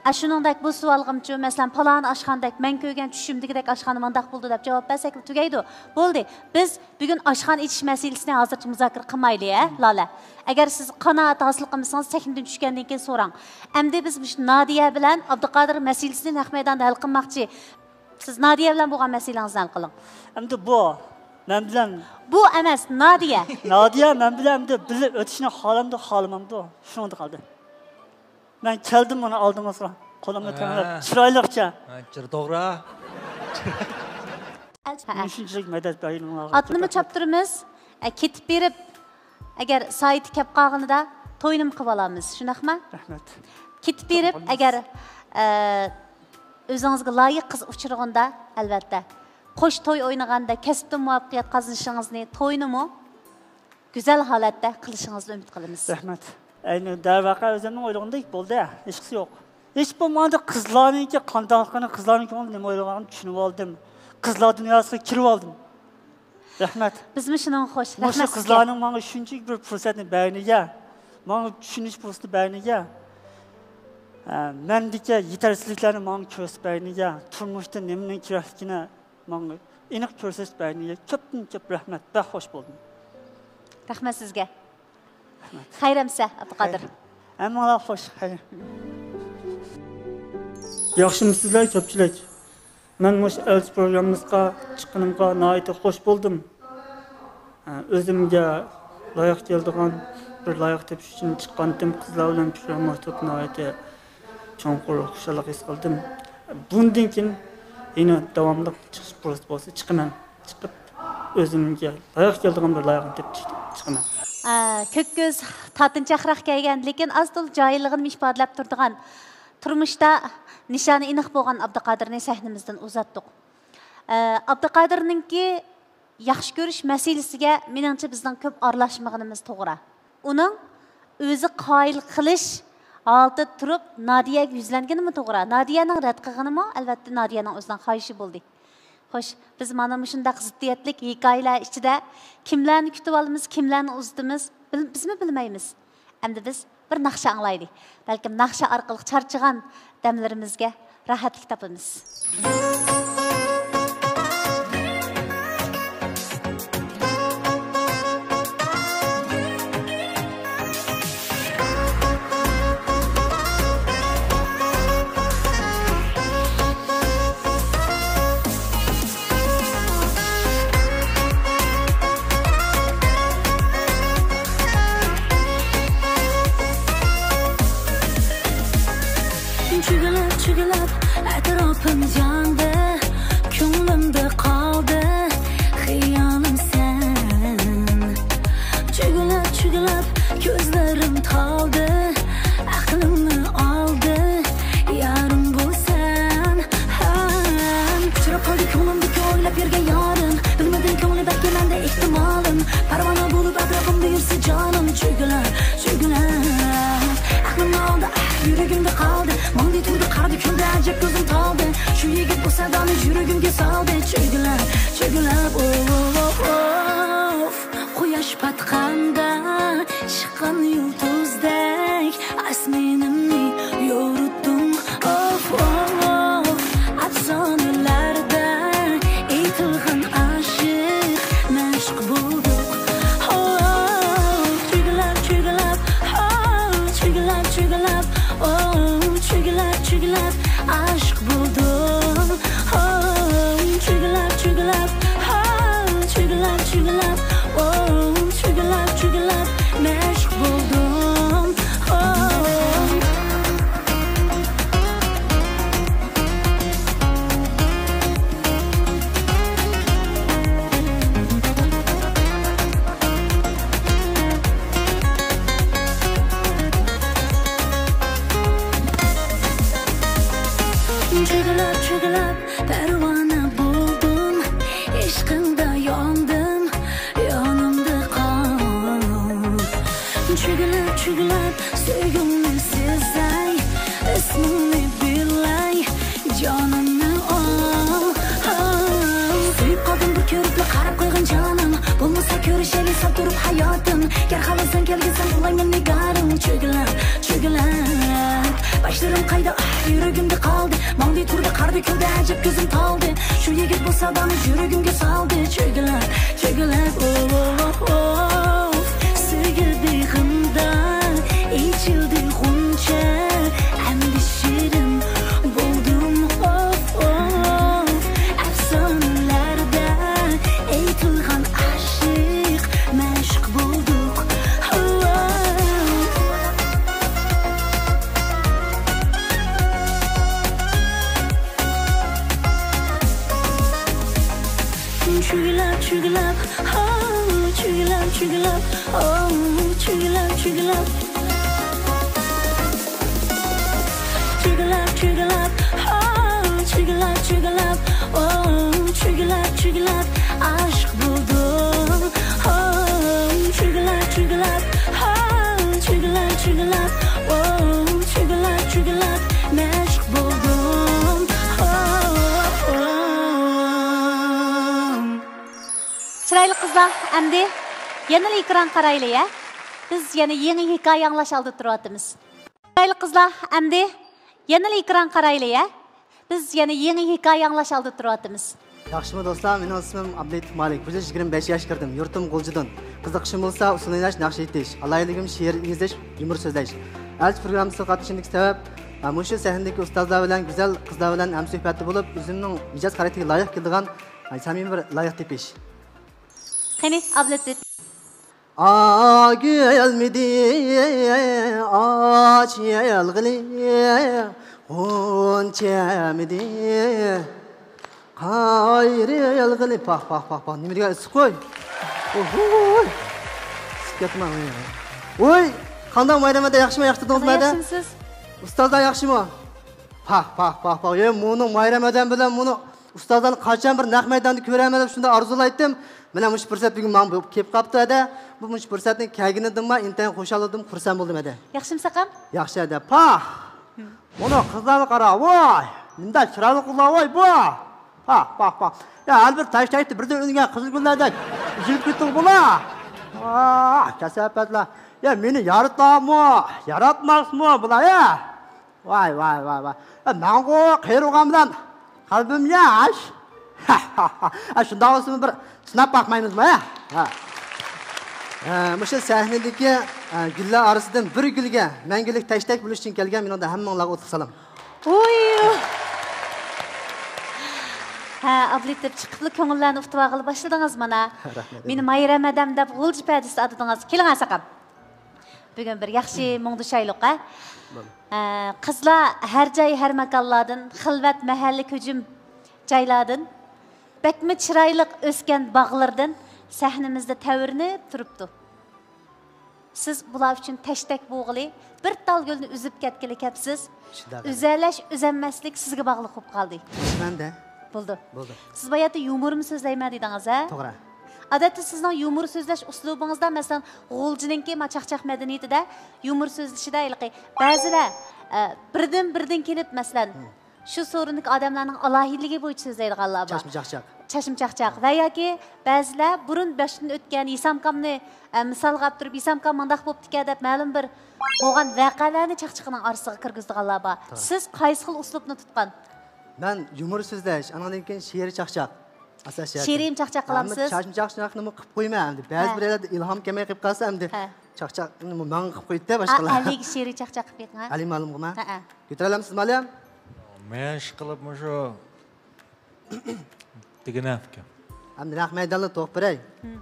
ئە، شۇنىڭدەك بۇ سوئالغىمچۇ، مەسىلەن، پالان ئاشخانىدەك، مەن كۆرگەن چۈشۈمدىكىدەك ئاشخانا مانداق بولىدۇ دەپ جاۋاب بەرسەكلا تۈگەيدۇ. بولدى. بىز بۈگۈن ئاشخانا ئېچىش مەسىلىسىنى ھازىرچە مۇزاكىرە قىلمايلى، ھە، لالە. ئەگەر سىز قانائەت ھاسىل قىلمىسىڭىز، سەھنىدىن چۈشكەندىن كېيىن سوراڭ. ئەمدى بىز مۇشۇ نادىيە بىلەن ئابدۇقادىر مەسىلىسىنى نەق مەيداندا ھەل قىلماقچى. سىز نادىيە بىلەن بولغان مەسىلىڭىزنى ھەل قىلىڭ. ئەمدى بۇ مەن بىلەن بۇ ئەمەس، نادىيە. نادىيە مەن بىلەن ئەمدى بىللە ئۆتۈشنى خالامدۇ، خالىمامدۇ؟ شۇنىڭدا قالدى. مەن كەلدىم ئۇنى ئالدىڭىزغا. قولۇمنى ھە. تەڭلەپ، چىرايلىقچە. ھە، جىر توغرا. ھە، ھە. شۇنچىلىك مەدەت بەرگىنىڭلارغا ئاتنىمۇ چاپتۇرىمىز. ئە، كېتىپ بېرىپ، ئەگەر سائىتى كەپ قالغىنىدا توينىمۇ قىلىۋالامىز. شۇنداقمۇ؟ رەھمەت. كېتىپ بېرىپ، ئەگەر، ئە، ئۆزىڭىزگە لايىق قىز ئۇچرىغاندا، ئەلۋەتتە، قوش توي ئوينىغاندا كەسىپتە مۇۋەپپەقىيەت قازىنىشىڭىزنى، توينىمۇ گۈزەل ھالەتتە قىلىشىڭىزنى ئۈمىد قىلىمىز. رەھمەت. ئەينى دەرۋەقە ئۆزۈمنىڭ ئويلىغىنىدەك بولدى، ھېچقىسى يوق. ھېچ بولمىغاندا قىزلارنىڭكى قانداقلىقىنى، قىزلارنىڭ كۆڭلىدە نېمە ئويلىغانلىقىنى چۈشىنىۋالدىم. قىزلار دۇنياسىغا كىرىۋالدىم. رەھمەت. بىزمۇ شۇنىڭغا خوش. مۇشۇ رەھمەت سىزگە. قىزلارنىڭ ماڭا شۇنچىلىك بىر پۇرسەتنى بەرگىنىگە، ماڭا چۈشىنىش پۇرسىتى بەرگىنىگە، ئە، مەندىكى يېتەرسىزلىكلەرنى ماڭا كۆرسىتىپ بەرگىنىگە، تۇرمۇشتا نېمىنىڭ كېرەكلىكىنى ماڭا ئېنىق كۆرسىتىپ بەرگىنىگە كۆپتىن كۆپ رەھمەت، بەك خوش بولدۇم. رەھمەت سىزگە. رەھمەت. خەير-ئەمىسە، ئابدۇقادىر. خەير. ھەممىڭلار خوش، خەير. ياخشىمۇسىزلەر كۆپچىلىك؟ مەن مۇشۇ ئەلچى پروگراممىسىغا چىققىنىمغا ناھايىتى خوش بولدۇم. ئۆزۈمگە لايىق كېلىدىغان بىر لايىق تېپىش ئۈچۈن چىققانتىم. قىزلار بىلەن پىكىر ئالماشتۇرۇپ ناھايىتى چوڭقۇر خۇشاللىق ھېس قىلدىم. بۇندىن كېيىن يەنە داۋاملىق چىقىش پۇرسىتى بولسا چىقىمەن. چىقىپ، ئۆزۈمگە لايىق كېلىدىغان بىر لايىقنى تېپىپ چىق-، چىقىمەن. ئە، كۆك كۆز تاتىنچاقراق كەلگەن، لېكىن ئاز-تولا جاھىللىقىنى ئىپادىلەپ تۇرىدىغان، تۇرمۇشتا نىشانى ئېنىق بولغان ئابدۇقادىرنى سەھنىمىزدىن ئۇزاتتۇق. ئە، ئابدۇقادىرنىڭكى ياخشى كۆرۈش مەسىلىسىگە، مېنىڭچە، بىزنىڭ كۆپ ئارىلاشمىغىنىمىز توغرا. ئۇنىڭ ئۆزى قايىل قىلىش ھالىتىدە تۇرۇپ، نادىيەگە يۈزلەنگىنىمۇ توغرا. نادىيەنىڭ رەت قىلغىنىمۇ، ئەلۋەتتە، نادىيەنىڭ ئۆزىنىڭ خاھىشى بولدى. خوش، بىز مانا مۇشۇنداق زىددىيەتلىك ھېكايىلەر ئىچىدە كىملەرنى كۈتۈۋالىمىز، كىملەرنى ئۇزىتىمىز، بىل-، بىزمۇ بىلمەيمىز. ئەمدى بىز بىر ناخشا ئاڭلايلى. بەلكىم ناخشا ئارقىلىق چارچىغان دەملىرىمىزگە راھەتلىك تاپىمىز. چۆگىلەپ، چۆگىلەپ ئەتراپىم ياندى، كۆڭلۈمدە قالدى خىيالىم سەن. چۆگىلەپ، چۆگىلەپ كۆزلىرىم تالدى، ئەقلىمنى ئالدى يارىم بۇ سەن. ھەم ئۇچراپ قالدى كۆڭلۈمدىكى ئويلاپ يۈرگەن يارىم، بىلمىدىم كۆڭلى بەلكى مەندە ئېھتىمالىم، پەرۋانە بولۇپ ئەتراپىمدا يۈرسە جانىم. چۆگىلەپ، چۆگىلەپ ئەقلىمنى ئالدى، ئەھ، يۈرىكىمدە قالدى. ماڭدى تۇردى، قارىدى، كۈلدى، ئەجەب كۆزۈم تالدى. شۇ يىگىت بۇ سەدانى يۈرىكىمگە سالدى. چۆگىلەپ، چۆگىلەپ، ئوف، ئوف، ئوف. قۇياش پاتقاندا چىققان يۇلتۇزدەك ئاسمىنىمنى يورۇتتۇڭ. ئوف، ئوف، ئوف. ئەپسانىلەردە ئېيتىلغان ئاشىق مەشۇق بولدۇق. ئوف، چۆگىلەپ، چۆگىلەپ، ئوف، چۆگىلەپ، چۆگىلەپ، ئوف، چۆگىلەپ، چۆگىلەپ ئاشىق بولدۇم. ئوف، چۆگىلەپ، چۆگىلەپ، ئوف، چۆگىلەپ، چۆگىلەپ، ئوف، چۆگىلەپ، چۆگىلەپ مەشۇق بولدۇم. ئوف. چۆگىلەپ، چۆگىلەپ پەرۋانە بولدۇم، ئىشقىڭدا ياندىم، يېنىمدا قال. چۆگىلەپ، چۆگىلەپ سۆيگۈڭنى سېزەي، ئىسمىڭنى بىلەي، جانىمنى ئال. سۆيۈپ قالدىم بىر كۆرۈپلا قاراپ قويغىن جانىم، بولمىسا كۆرۈشەيلى ساپ تۇرۇپ ھاياتىم. گەر خالىساڭ كەلگىن سەن ئۇلايمەن نىگارىم. چۆگىلەپ، سىرىم قايدا، ئاھ، يۈرىكىمدە قالدى. ماڭدى، تۇردى، قارىدى، كۈلدى، ئەجەب كۆزۈم تالدى. شۇ يىگىت بولسا داڭ يۈرىكىمگە سالدى. چۆگىلەپ، چۆگىلەپ، ئوف، ئوف، ئوف. سۆيگۈ بېغىمدا ئېچىلدى غۇنچە. ئەمدى شېرىن بولدۇم، ئوف، ئوف. ئەپسانىلەردە ئېيتىلغان ئاشىق، مەشۇق بولدۇق. چۈگىلەپ، چۈگىلەپ، ھاۋ، چۈگىلەپ، چۈگىلەپ، ئاۋ، چۈگىلەپ، چۈگىلەپ. چۈگىلەپ، چۈگىلەپ، ھاۋ، چۈگىلەپ، چۈگىلەپ، ئاۋ، چۈگىلەپ، چۈگىلەپ، ئاشىق بولدۇم. ھاۋ، چۈگىلەپ، چۈگىلەپ، ھاۋ، چۈگىلەپ، چۈگىلەپ، ئاۋ، چۈگىلەپ، چۈگىلەپ، مەشۇق بولدۇم. ھاۋ. چىرايلىق قىزلار، ئەمدى يەنىلا ئېكران قارايلى، ھە؟ بىز يەنە يېڭى ھېكايە ئاڭلاش ئالدىدا تۇرۇۋاتىمىز. چىرايلىق قىزلار، ئەمدى يەنىلا ئېكران قارايلى، ھە؟ بىز يەنە يېڭى ھېكايە ئاڭلاش ئالدىدا تۇرۇۋاتىمىز. ياخشىمۇ دوستلار، مېنىڭ ئىسمىم ئابلىتىپ مالىك. بۇ يىل يىگىرمە بەش ياشقا كىردىم. يۇرتۇم غۇلجىدىن. قىزىقىشىم بولسا ئۇسسۇل ئويناش، ناخشا ئېيتىش، ئالاھىدىلىكىم شېئىر ئىزدەش، يۇمۇر سۆزلەش. ئەلچى پروگراممىسىغا قاتنىشىشىمدىكى سەۋەب، ھە، مۇشۇ سەھنىدىكى ئۇستازلار بىلەن، گۈزەل قىزلار بىلەن ھەمسۆھبەتتە بولۇپ، ئۆزۈمنىڭ مىجەز خاراكتېرىگە لايىق كېلىدىغان، ھە، سەمىمىي بىر لايىق تېپىش. قېنى، ئابلىتىپ. ئاگۈلمىدى ئاچ يالغىلى، غۇنچەمىدى قايرى يالغىلى. پاھ، پاھ، پاھ، پاھ. نېمە دېگەن ئىسسىق قوي. ئوھوي. ئىسسىپ كەتمە. ۋوي. قانداق مايرام ئەدە، ياخشىمۇ، ياخشى تۇردىڭىزمۇ ئەدە؟ ياخشىمۇسىز؟ ئۇستازلار ياخشىمۇ؟ پاھ، پاھ، پاھ، پاھ. يە، مۇنۇ مايرام ئادەم بىلەن مۇنۇ ئۇستازلارنى قاچان بىر نەق مەيداندا كۆرەرمەن دەپ شۇنداق ئارزۇلايتتىم. مانا مۇشۇ پۇرسەت بۈگۈن ماڭا بۇ كېلىپ قاپتۇ ھەدە. بۇ مۇشۇ پۇرسەتنىڭ كەلگىنىدىنمۇ ئىنتايىن خۇشال بولدۇم، خۇرسەن بولدۇم ھەدە. ياخشىمۇ ساقام؟ ياخشى ھەدە. پاھ! مۇنۇ قىزلارغا قارا، ۋاي! نېمىنداق چىرايلىق قىزلار، ۋاي، بۇ! پاھ، پاھ، پاھ. يا، ھەر بىر تاش-تاشتا بىردىن ئۈنگەن قىزىل گۈللەردەك ئۈزۈلۈپ كېتىڭ بۇلار. ئاھ، كاساپەتلەر. يا، مېنى يارىتامۇ، ياراتماسمۇ بۇلار، يا؟ ۋاي، ۋاي، ۋاي، ۋاي. ئە، ماڭغۇ قېرىغان بىلەن قەلبىم ياش. ئە، شۇنداق بولسىمۇ بىر سىناپ باقمايمىزمۇ، ھە؟ ھە. ئە، مۇشۇ سەھنىدىكى، ئە، گۈللەر ئارىسىدىن بىر گۈلگە مەڭگۈلۈك تەشتەك بولۇش ئۈچۈن كەلگەن مېنىڭ ھەممىڭلارغا ئوتلۇق سالام. ھوي. ھە، ئابلىتىپ چىقىپلا كۆڭۈللەرنى ئۇتۇۋالغىلى باشلىدىڭىز مانا. رەھمەت. مېنى مايرەم ھەدەم دەپ غۇلجا پەدىسىدە ئاتىدىڭىز. كېلىڭە ساقام. بۈگۈن بىر ياخشى مۇڭدىشايلۇق، ھە؟ بولدى. ھە، قىزلار ھەر جاي، ھەر ماكانلاردىن، خىلۋەت مەھەللە، كۆجۈم جايلاردىن، بەكمۇ چىرايلىق ئۆسكەن باغلىرىدىن سەھنىمىزدە تەۋرىنىپ تۇرۇپتۇ. سىز بۇلار ئۈچۈن تەشتەك بولغىلى، بىر تال گۈلنى ئۈزۈپ كەتكىلى كەپسىز. شۇنداق. ئۈزەلەش، ئۈزەلمەسلىك سىزگە باغلىق بولۇپ قالدى. مەندە. بولدى. بولدى. سىز باياتتا يۇمۇرمۇ سۆزلەيمەن دېدىڭىز، ھە؟ توغرا. ئادەتتە سىزنىڭ يۇمۇر سۆزلەش ئۇسلۇبىڭىزدا، مەسىلەن، غۇلجىنىڭكى ما چاقچاق مەدەنىيىتىدە يۇمۇر سۆزلىشىدە ھېلىقى بەزىلەر، ئە، بىردىن-بىردىن كېلىپ، مەسىلەن، شۇ سورۇندىكى ئادەملەرنىڭ ئالاھىدىلىكى بويىچە سۆزلەيدىغانلار بار. چاچما چاقچاق. چاچما چاقچاق. ۋە ياكى بەزىلەر بۇرۇن باشتىن ئۆتكەن ھېسامكامنى، ئە، مىسالغا ئاپتۇرۇپ، ھېسامكام مۇنداق بوپتىكەن دەپ مەلۇم بىر بولغان ۋەقەلەرنى چاقچىقىنىڭ ئارىسىغا كىرگۈزىدىغانلار بار. توغرا. سىز قايسى خىل ئۇسلۇبنى تۇتقان؟ مەن يۇمۇر سۆزلەش، ئاندىن كېيىن شېئىرىي چاقچاق. ئاساسىي شېئىرىي چاقچاق قىلامسىز؟ چاچما چاقچاقنىمۇ قىلىپ قويىمەن ئەمدى. بەزى بىر يەردە ئىلھام كەلمەي قېلىپ قالسا ئەمدى. ھە. چاقچاقنى ماڭا قىلىپ قويدى باشقىلار. ھە، ئەلىگە شېئىرىي چاقچاق قىلىپ بېقىڭ، ھە؟ ئەلى مۇئەللىمغىمۇ؟ ھەئە. كۆتۈرەلەمسىز مۇئەللىم؟ مەن ئىشقىلىپ مۇشۇ دېگىنە ئۇكام. ئەمدى نەق مەيداندا توپ بېرەي. ھىم.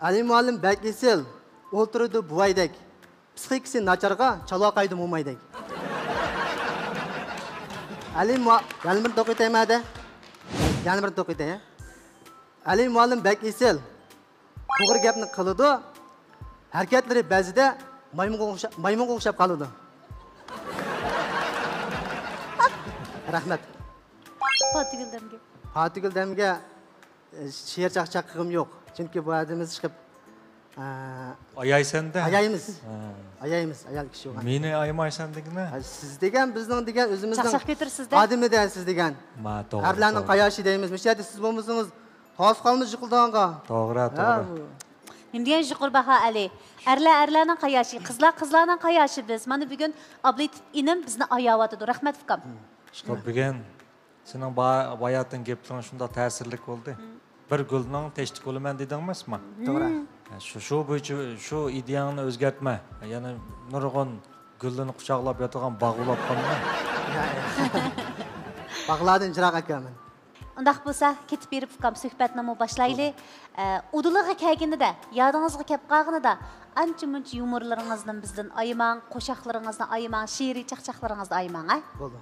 ئەلى مۇئەللىم بەك ئېسىل، ئولتۇرىدۇ بوۋايدەك. پىسخىكىسى ناچارغا چالۋاقايدۇ مومايدەك. ئەلى مۇ-، يەنە بىر توقۇيتايمەن ھەدە. يەنە بىر توقۇيتاي، ھە. ئەلى مۇئەللىم بەك ئېسىل. توغرا گەپنى قىلىدۇ. ھەرىكەتلىرى بەزىدە مايمۇنغا ئوخشا-، مايمۇنغا ئوخشاپ قالىدۇ. رەھمەت. پاتىگۈل دەمگە. پاتىگۈل دەمگە، ئە، شېئىر چاقچاق قىلغۇم يوق. چۈنكى بۇ ئادىمىز چىقىپ، ئە، ئايايسەن-دە. ئايايمىز. ھە. ئايايمىز، ئايال كىشى بولغان. مېنى ئايىمايسەن دېگىنە؟ ھە، سىز دېگەن بىزنىڭ دېگەن ئۆزىمىزنىڭ چاقچاق كۆتۈرىسىز-دە. ئادىمى-دە سىز دېگەن. ما، توغرا، ئەرلەرنىڭ توغرا. قاياشى دەيمىز. مۇشۇ يەردە سىز بولمىسىڭىز، تاسقالمىز يىقىلىدىغانغا. توغرا، ھە، توغرا. بۇ. نېمە دېگەن يۇقىرى باھا ئەلى؟ ئەرلەر ئەرلەرنىڭ قاياشى، قىزلار قىزلارنىڭ قاياشى بىز. مانا بۈگۈن ئابلىتىپ ئىنىم بىزنى ئاياۋاتىدۇ. رەھمەت ئۇكام. خوپ، بۈگۈن سېنىڭ با-، باياتىن گەپلىرىڭ شۇنداق تەسىرلىك بولدى. بىر گۈلنىڭ تەشتى بولىمەن دېدىڭمۇ ئەسما؟ توغرا. شۇ، شۇ بويىچە شۇ ئىدىيەڭنى ئۆزگەرتمە. يەنە نۇرغۇن گۈللىرىنى قۇچاقلاپ ياتىدىغان باغ بولۇپ قالما. باغلاردىن چىراغ ئەكەلمەن. ئۇنداق بولسا، كېتىپ بېرىپ ئۇكام سۆھبەتنىمۇ باشلايلى. ئە، ئۇدۇلىغا كەلگىنىدە، يادىڭىزغا كەپ قالغىنىدا، ئانچە مۇنچە يۇمۇرلىرىڭىزنى بىزدىن ئايىماڭ، قوشاقلىرىڭىزنى ئايىماڭ، شېئىرىي چاقچاقلىرىڭىزنى ئايىماڭ، ھە؟ بولدى.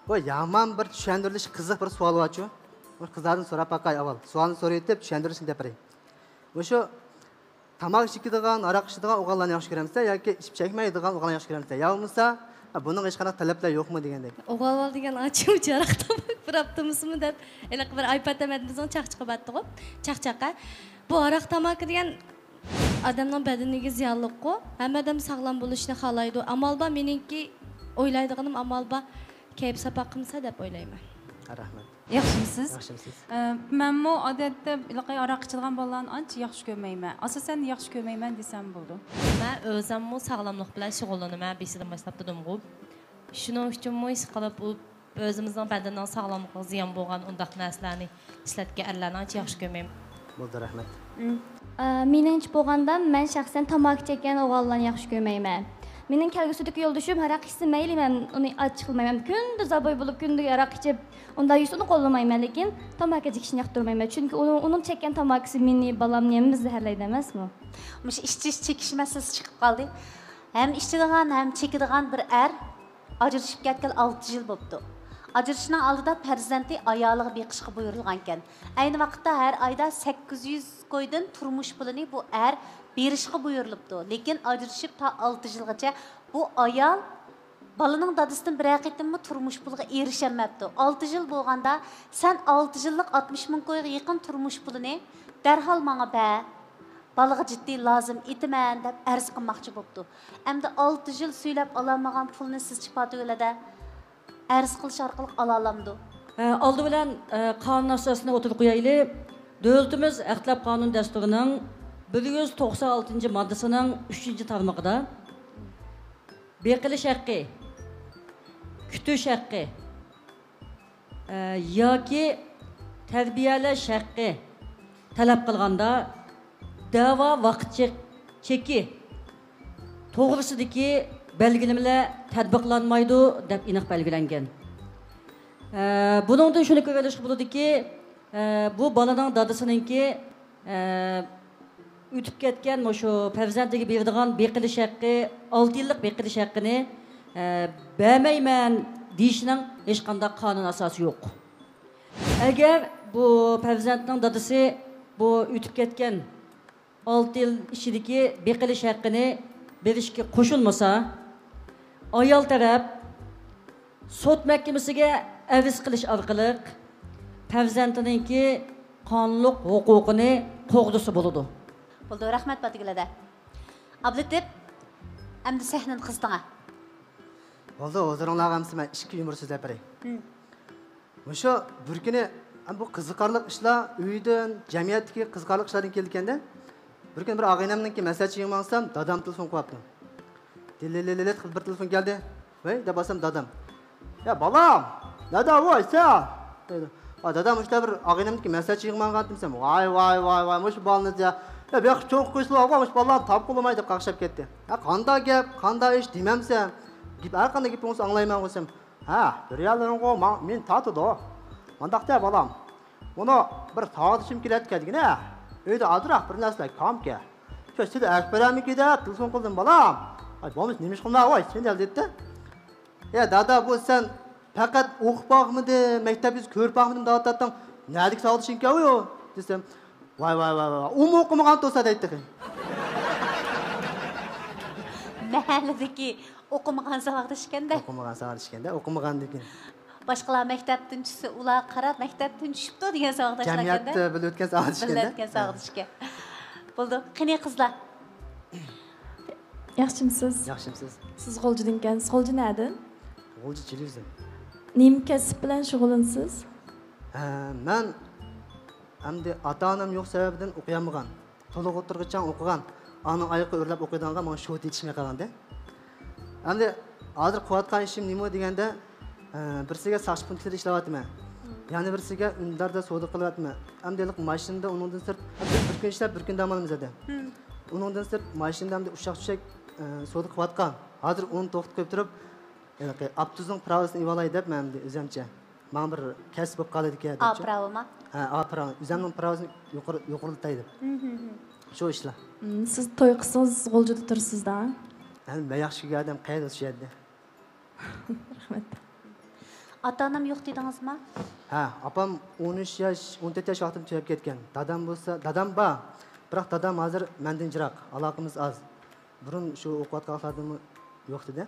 بۇ يامان بىر چۈشەندۈرۈلۈش قىزىق بىر سوئال بارچۇ. بۇ قىزلاردىن سوراپ باقاي ئاۋۋال. سوئالنى سورىۋېتىپ چۈشەندۈرۈشنى دەپ بېرەي. مۇشۇ تاماكا چېكىدىغان، ھاراق ئىچىدىغان ئوغۇللارنى ياخشى كۆرەمسىلەر ياكى ئىچىپ چەكمەيدىغان ئوغۇللارنى ياخشى كۆرەمسىلەر؟ يا بولمىسا، ھە، بۇنىڭغا ھېچقانداق تەلەپلەر يوقمۇ دېگەندەك. ئوغۇل بالا دېگەن ئاچۇ ھاراق تاماكا بىر ھەپتە مۇسىمۇ دەپ، ھېلىقى بىر ئايپات ئەمەتمىزنىڭ چاقچىقى بارتتىغۇ. چاقچاق، ھە. بۇ ھاراق تاماكا دېگەن ئادەمنىڭ بەدىنىگە زىيانلىققۇ. ھەممە ئادەم ساغلام بولۇشنى خالايدۇ. ئامال بار، مېنىڭكى ئويلايدىغىنىم ئامال بار. كەيپ ساپا قىلمىسا دەپ ئويلايمەن. رەھمەت. ياخشىمسىز؟ ياخشىمسىز؟ ئە، مەنمۇ ئادەتتە ھېلىقى ھاراق ئىچىدىغان بالىلارنى ئانچە ياخشى كۆرمەيمەن. ئاساسەن ياخشى كۆرمەيمەن دېسەم بولىدۇ. مەن ئۆزۈممۇ ساغلاملىق بىلەن شۇغۇللىنىمەن، بېشىدىن باشلاپ دېدىمغۇ. شۇنىڭ ئۈچۈنمۇ ئىشقىلىپ ئۇ ئۆزىمىزنىڭ بەدىنىنىڭ ساغلاملىقىغا زىيان بولغان ئۇنداق نەرسىلەرنى ئىشلەتكەن ئەرلەرنى ئانچە ياخشى كۆرمەيمەن. بولدى، رەھمەت. ئە، مېنىڭچە بولغاندا، مەن شەخسەن تاماكا چەككەن ئوغۇللارنى ياخشى كۆرمەيمەن. مېنىڭ كەلگۈسىدىكى يولدىشىم ھاراق ئىچسە مەيلى، مەن ئۇنى ئاچچىق قىلمايمەن. كۈندە زابوي بولۇپ، كۈندە ھاراق ئىچىپ، ئۇنداق يۈرسە ئۇنى قوللىمايمەن، لېكىن تاماكا چېكىشنى ياقتۇرمايمەن. چۈنكى ئۇنىڭ، ئۇنىڭ چەككەن تاماكىسى مېنى، بالامنى ھەممىمىزنى زەھەرلەيدۇ ئەمەسمۇ؟ مۇشۇ ئىچىش، چېكىش مەسىلىسى چىقىپ قالدى. ھەم ئىچىدىغان، ھەم چېكىدىغان بىر ئەر ئاجرىشىپ كەتكىلى ئالتە يىل بوپتۇ. ئاجرىشىشنىڭ ئالدىدا پەرزەنتى ئايالىغا بېقىشقا بۇيرۇلغانىكەن. ئەينى ۋاقىتتا ھەر ئايدا سەككىز يۈز كويدىن تۇرمۇش پۇلىنى بۇ ئەر بېرىشقا بۇيرۇلۇپتۇ. لېكىن ئاجرىشىپ تا ئالتە يىلغىچە بۇ ئايال بالىنىڭ دادىسىدىن بىرەر قېتىممۇ تۇرمۇش پۇلىغا ئېرىشەلمەپتۇ. ئالتە يىل بولغاندا، سەن ئالتە يىللىق ئاتمىش مىڭ كويغا يېقىن تۇرمۇش پۇلىنى دەرھال ماڭا بەر، بالىغا جىددىي لازىم ئېتىمەن دەپ ئەرز قىلماقچى بوپتۇ. ئەمدى ئالتە يىل سۈيلەپ ئالالمىغان پۇلنى سىز چىپاتۈگىلەدە ئەرز قىلىش ئارقىلىق ئالالامدۇ؟ ئە، ئالدى بىلەن، ئە، قانۇن ئاساسىنى ئوتتۇرىغا قويايلى. دۆلىتىمىز ئەخلاق قانۇن دەستۇرىنىڭ بىر يۈز توقسان ئالتىنچى ماددىسىنىڭ ئۈچىنچى تارمىقىدا بېقىلىش ھەققى، كۈتۈش ھەققى، ئە، ياكى تەربىيەلەش ھەققى تەلەپ قىلغاندا، دەۋا ۋاقىت چېك-، چېكى توغرىسىدىكى بەلگىلىمىلەر تەتبىقلانمايدۇ، دەپ ئېنىق بەلگىلەنگەن. ئە، بۇنىڭدىن شۇنى كۆرۈۋېلىشقا بولىدۇكى، ئە، بۇ بالىنىڭ دادىسىنىڭكى، ئە، ئۆتۈپ كەتكەن مۇشۇ پەرزەنتىگە بېرىدىغان بېقىلىش ھەققى، ئالتە يىللىق بېقىلىش ھەققىنى، ئە، بەرمەيمەن دېيىشنىڭ ھېچقانداق قانۇن ئاساسى يوق. ئەگەر بۇ پەرزەنتنىڭ دادىسى بۇ ئۆتۈپ كەتكەن ئالتە يىل ئىچىدىكى بېقىلىش ھەققىنى بېرىشكە قوشۇلمىسا، ئايال تەرەپ سوت مەھكىمىسىگە ئەرز قىلىش ئارقىلىق پەرزەنتىنىڭكى قانۇنلۇق ھوقۇقىنى قوغدىسا بولىدۇ. بولدى، رەھمەت پاتىگۈل ھەدە. ئابلىتىپ، ئەمدى سەھنىنى قىزىتىڭە. بولدى، ھۇزۇرۇڭلارغا ئەمسە مەن ئىككى يۇمۇر سۆزلەپ بېرەي. ھىم. مۇشۇ بىر كۈنى، ھەم بۇ قىزىقارلىق ئىشلار ئۆيدىن، جەمئىيەتتىكى قىزىقارلىق ئىشلاردىن كېلىدىكەندە، بىر كۈنى بىر ئاغىنەمنىڭكى مەسلىھەت يىغىنىغا ماڭسام، دادام تېلېفون قىلىۋاپتۇ. دىلىلىلىلىت قىلىپ بىر تېلېفون كەلدى. ۋەي، دەپ ئالسام دادام. يا بالام، نەدە ۋاي سەن؟ دەيدۇ. ۋاي دادام، مۇشۇنداق بىر ئاغىنەمنىڭكى مەسلىھەت يىغىنىغا ماڭغانتىم دېسەم، ۋاي، ۋاي، ۋاي، ۋاي، مۇشۇ بالىنى يا، يا بۇ ياققا چوڭ قويسىلا، مۇشۇ بالىلارنى تاپقىلىماي دەپ قاقشاپ كەتتى. ھە، قانداق گەپ، قانداق ئىش دېمەمسەن؟ گېپى، ھەر قانداق گېپىڭ بولسا ئاڭلايمەن دېسەم، ھە، بىر يەرلىرىڭغۇ ما-، مېنى تارتىدۇ. مانداق دە، بالام. مانا بىر ساۋاقدىشىم كېلەتتىكەن دېگىنە. ئۆيدە ئازراق بىر نەرسىلەر كامكەن. شۇ سىلى ئەكبەرەممىكى دەپ تېلېفون قىلدىم، بالام. ئاي، بولمىسا نېمە ئىش قىلما، ۋاي، سېنى دېدى. يا دادا، بۇ سەن پەقەت ئوقۇپ باقمىدىم، مەكتەپ يۈزى كۆرۈپ باقمىدىم دەۋاتاتتىڭ. نەدىكى ساۋاقدىشىڭكەن ئۇ؟ دېسەم، ۋاي، ۋاي، ۋاي، ۋاي، ئۇمۇ ئوقۇمىغان تۇرسا دەيتتى. مەھەللىدىكى ئوقۇمىغان ساۋاقداش ئىكەندە. ئوقۇمىغان ساۋاقداش ئىكەندە، ئوقۇمىغاندىكىن. باشقىلار مەكتەپتىن چۈشسە، ئۇلارغا قاراپ، مەكتەپتىن چۈشۈپتۇ دېگەن ساۋاقداشلار ئىكەندە. جەمئىيەتتە بىللە ئۆتكەن ساۋاقداش بىللە ئىكەندە. ئۆتكەن ساۋاقداش ئىكەن. بولدى. قېنى قىزلار؟ ياخشىمسىز؟ ياخشىمسىز؟ سىز غۇلجىدىن ئىكەنسىز. غۇلجا نەدىن؟ غۇلجا چىلىۋىزدىن. نېمە كەسىپ بىلەن شۇغۇللىنىسىز؟ ھە، مەن ئەمدى ئاتا-ئانام يوق سەۋەبىدىن ئوقۇيالمىغان. تولۇق ئوتتۇرىغىچە ئوقۇغان، ئانىڭ ئايىقى ئۆرلەپ ئوقۇيدىغانغا ماڭا شۇ يېتىشمەي قالغانىدى. ئەمدى ھازىر قىلىۋاتقان ئىشىم نېمە دېگەندە، ئە، بىرسىگە ساقچى پونكىتىدا ئىشلەۋاتىمەن. يەنە بىرسىگە ئۈندىداردا سودا قىلىۋاتىمەن. ئەمدى ھېلىقى ماشىنىدا ئۇنىڭدىن سىرت بىر كۈن ئىشلەپ، بىر كۈن دەم ئالىمىز ئىدى. ئۇنىڭدىن سىرت ماشىنىدا ئەمدى ئۇششاق چۈشەك، ئە، سودا قىلىۋاتقان. ھازىر ئۇنى توختىتىپ قويۇپ تۇرۇپ، ھېلىقى ئاپتوبۇسنىڭ پىراۋىسىنى ئېۋالاي دەپ مەن ئەمدى ئۆزۈمچە. ماڭا بىر كەسىپ بولۇپ قالىدىكەن ئا دەپچۇ. پىراۋىما؟ ھە، ئا پىراۋا. ئۆزۈمنىڭ پىراۋىسىنى يۇقىرى، يۇقىرىلىتاي دەپ. شۇ ئىشلار. مم، سىز توي قىلسىڭىز غۇلجىدا تۇرىسىز-دە؟ ھە، مەن ياخشى كۆرگەن ئادەم قەيەردە شۇ يەردە. رەھمەت. ئاتا-ئانام يوق دېدىڭىزما؟ ھە، ئاپام ئون ئۈچ ياش، ئون تۆت ياش ۋاقتىدا تۈگەپ كەتكەن. دادام بولسا، دادام بار، بىراق دادام ھازىر مەندىن يىراق، ئالاقىمىز ئاز. بۇرۇن شۇ ئوقۇۋاتقان ۋاقىتلاردىمۇ يوق ئىدى.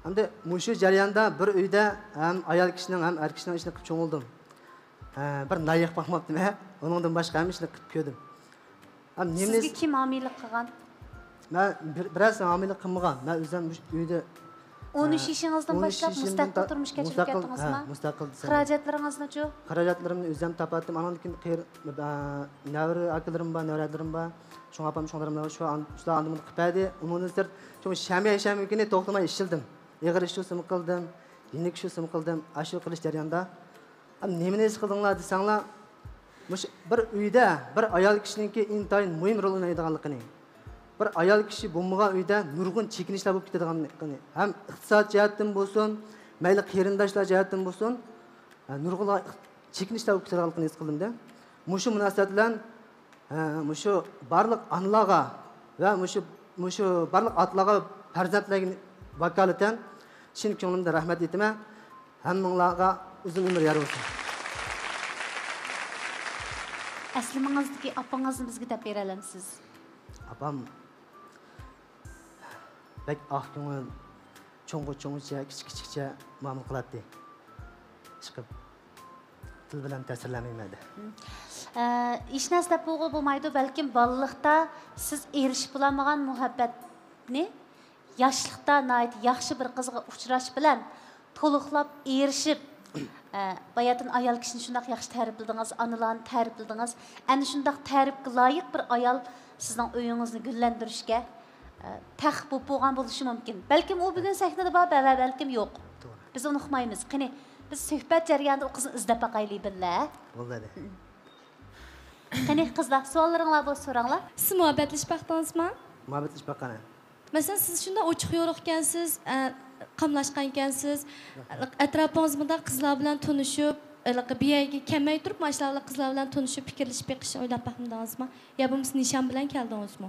ئەمدى مۇشۇ جەرياندا بىر ئۆيدە ھەم ئايال كىشىنىڭ، ھەم ئەر كىشىنىڭ ئىشىنى قىلىپ چوڭ بولدۇم. ھە، بىر نان يەپ باقماپتىمەن، ھە، ئۇنىڭدىن باشقا ھەممە ئىشنى قىلىپ كۆردۈم. ھەم نېمىنى سىزگە كىم ھامىيلىق قىلغان؟ مەن بىر، بىرەرسى ھامىيلىق قىلمىغان. مەن ئۆزۈم مۇشۇ ئۆيدە، ئون ئۈچ ھە، يېشىڭىزدىن ئون ئۈچ باشلاپ يېشىمدىن مۇستەقىل تا-، تۇرمۇشقا چىقىپ مۇستەقىل، كەتتىڭىزما؟ ھە، مۇستەقىل دېسەم. خىراجەتلىرىڭىزنىچۇ؟ خىراجەتلىرىمنى ئۆزۈم تاپاتتىم. ئانىڭدىن كېيىن قېرى-، ئە، نەۋرە ئاكىلىرىم بار، نەۋرەلىرىم بار. شۇڭا ئاپام، شۇڭلىرىم بار. شۇ ئان-، شۇلار ئاندىن مۇنداق قىلىپ بەردى. ئۇنىڭدىن سىرت، شۇ شەنبە، يەكشەنبە كۈنى توختىماي ئىشلىدىم. ئېغىر ئىش ئۇسۇلمۇ قىلدىم، يېنىك ئىش ئۇسۇلمۇ قىلدىم. ئاشۇ قىلىش جەريانىدا، ھەم نېمىنى ھېس قىلدىڭلار دېسەڭلار، مۇشۇ بىر ئۆيدە بىر ئايال كىشىنىڭكى ئىنتايىن مۇھىم رول ئوينايدىغانلىقىنى، بىر ئايال كىشى بولمىغان ئۆيدە نۇرغۇن چېكىنىشلەر بولۇپ كېتىدىغانلىقىنى، ھەم ئىقتىساد جەھەتتىن بولسۇن، مەيلى قېرىنداشلار جەھەتتىن بولسۇن، ھە، نۇرغۇنلىغان چېكىنىشلەر بولۇپ كېتىدىغانلىقىنى ھېس قىلدىم-دە. مۇشۇ مۇناسىۋەت بىلەن، ھە، مۇشۇ بارلىق ئانىلارغا ۋە مۇشۇ، مۇشۇ بارلىق ئاتىلارغا پەرزەنتلەرگە ۋاكالىتەن چىن كۆڭلۈمدىن رەھمەت ئېيتىمەن. ھەممىڭلارغا ئۇزۇن ئۆمۈر يار بولسۇن. ئەسلىمىڭىزدىكى ئاپىڭىزنى بىزگە دەپ بېرەلەمسىز؟ ئاپام بەك ئاق كۆڭۈل، چوڭغا چوڭچە، كىچىك كىچىكچە مۇئامىلە قىلاتتى. ئىشقىلىپ، تىل بىلەن تەسۋىرلەيمەن دە. ئە، ھېچ نەرسە دەپ بولغىلى بولمايدۇ، بەلكىم بالىلىقتا سىز ئېرىشىپ بولالمىغان مۇھەببەتنى ياشلىقتا ناھايىتى ياخشى بىر قىزغا ئۇچراش بىلەن تولۇقلاپ ئېرىشىپ، ئە، باياتىن ئايال كىشىنى شۇنداق ياخشى تەرىپلىدىڭىز، ئانىلارنى تەرىپلىدىڭىز. ئەنە شۇنداق تەرىپكە لايىق بىر ئايال سىزنىڭ ئۆيىڭىزنى گۈللەندۈرۈشكە، ئە، تەخ بولۇپ بولغان بولۇشى مۇمكىن. بەلكىم ئۇ بۈگۈن سەھنىدە بار، بە-، بە-، بەلكىم يوق. توغرا. بىز ئۇنى ئۇقمايمىز. قېنى، بىز سۆھبەت جەريانىدا ئۇ قىزنى ئىزدەپ باقايلى بىللە. بولدى. قېنى، قىزلار، سوئاللىرىڭلار بولسا سوراڭلار. سىز مۇھەببەتلىشىپ باقتىڭىزما؟ مۇھەببەتلىشىپ باققان. مەسىلەن، سىز شۇنداق ئوچۇق يورۇق ئىكەنسىز، ئە، قاملاشقان ئىكەنسىز. رەھمەت. ئەتراپىڭىز مۇنداق قىزلار بىلەن تونۇشۇپ، ھېلىقى بۇ يەرگە كەلمەي تۇرۇپ، ماشۇنداق قىزلار بىلەن تونۇشۇپ، پىكىرلىشىپ بېقىشنى ئويلاپ باقمىدىڭىزما؟ يا بولمىسا نىشان بىلەن كەلدىڭىزمۇ؟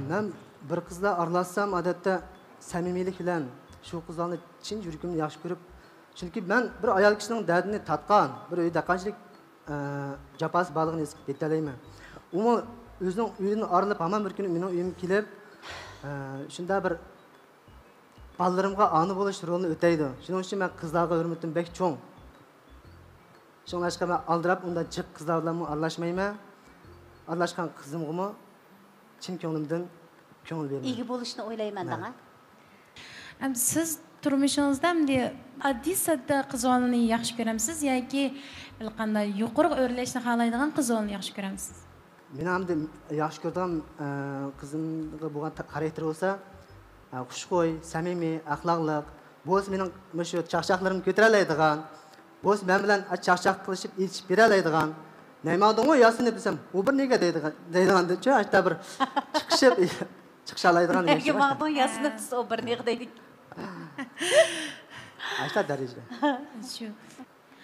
مەن بىر قىز بىلەن ئارىلاشسام، ئادەتتە سەمىمىيلىك بىلەن شۇ قىزلارنى چىن يۈرىكىمدىن ياخشى كۆرۈپ، چۈنكى مەن بىر ئايال كىشىنىڭ دەردىنى تارتقان، بىر ئۆيدە قانچىلىك ئە، جاپاسى بارلىقىنى ھېس قىلىپ يېتەلەيمەن. ئۇمۇ ئۆزىنىڭ ئۆيىدىن ئايرىلىپ، ھامان بىر كۈنى مېنىڭ ئۆيۈمگە كېلىپ، ئە، شۇنداق بىر بالىلىرىمغا ئانا بولۇش رولىنى ئۆتەيدۇ. شۇنىڭ ئۈچۈن مەن قىزلارغا ھۆرمىتىم بەك چوڭ. شۇڭلاشقا مەن ئالدىراپ ئۇنداق جىق قىزلار بىلەنمۇ ئارىلاشمايمەن. ئارىلاشقان قىزىمغىمۇ چىن كۆڭلۈمدىن كۆڭۈل بېرىمەن. ئىگە بولۇشنى ئويلايمەن دەڭە. ئەمدى سىز تۇرمۇشىڭىزدا ئەمدى ئاددىي ساددا قىز بالىنى ياخشى كۆرەمسىز ياكى ھېلىقانداق يۇقىرىغا ئۆرلەشنى خالايدىغان قىز بالىنى ياخشى كۆرەمسىز؟ مېنىڭ ئەمدى ياخشى كۆرىدىغان، ئە، قىزىمغا بولغان تا-، خاراكتېرى بولسا، ئە، خۇشخۇي، سەمىمىي، ئەخلاقلىق، بولسا مېنىڭ مۇشۇ چاقچاقلىرىمنى كۆتۈرەلەيدىغان، بولسا مەن بىلەن چاقچاق قىلىشىپ ئېلىشىپ بېرەلەيدىغان، نەيماڭدىڭغۇ ياسىنىپ دېسەم، ئۇ بىر نېگە دەيدىغان، دەيدىغاندىچۇ، ھەتتا بىر چىقىشىپ، چىقىشالايدىغان نەگە ماڭدىڭ ياسىنىپ دېسە، ئۇ بىر نېگە دەيدۇ. ئاشتا دەرىجىدە. شۇ.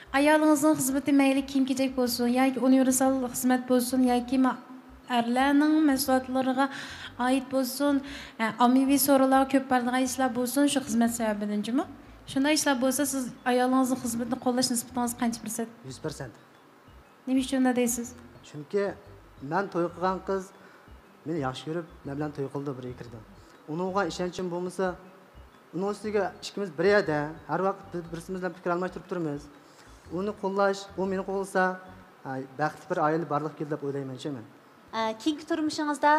ئايالىڭىزنىڭ خىزمىتى مەيلى كىيىم-كېچەك بولسۇن ياكى ئۇنىۋېرسال خىزمەت بولسۇن ياكى ما-، ئەرلەرنىڭ مەھسۇلاتلىرىغا ئائىت بولسۇن، ئە، ئاممىۋى سورۇنلارغا كۆپ بارىدىغان ئىشلار بولسۇن، شۇ خىزمەت سەۋەبىدىن جۇمۇ. شۇنداق ئىشلار بولسا، سىز ئايالىڭىزنىڭ خىزمىتىنى قوللاش نىسبىتىڭىز قانچە پىرسەنت؟ يۈز پىرسەنت. نېمە ئۈچۈن ئۇنداق دەيسىز؟ چۈنكى مەن توي قىلغان قىز مېنى ياخشى كۆرۈپ، مەن بىلەن توي قىلىدۇ، بىر ئېكىردىن. ئۇنىڭغا ئىشەنچىم بولمىسا، ئۇنىڭ ئۈستىگە ئىككىمىز بىر يەردە، ھەر ۋاقىت بىر-، بىرسىمىز بىلەن پىكىر ئالماشتۇرۇپ تۇرىمىز. ئۇنى قوللاش، ئۇ مېنى قوللىسا، ھە، بەختلىك بىر ئائىلە بارلىققا كېلىدۇ دەپ ئويلايمەن، شۇ مەن. ئە، كېيىنكى تۇرمۇشىڭىزدا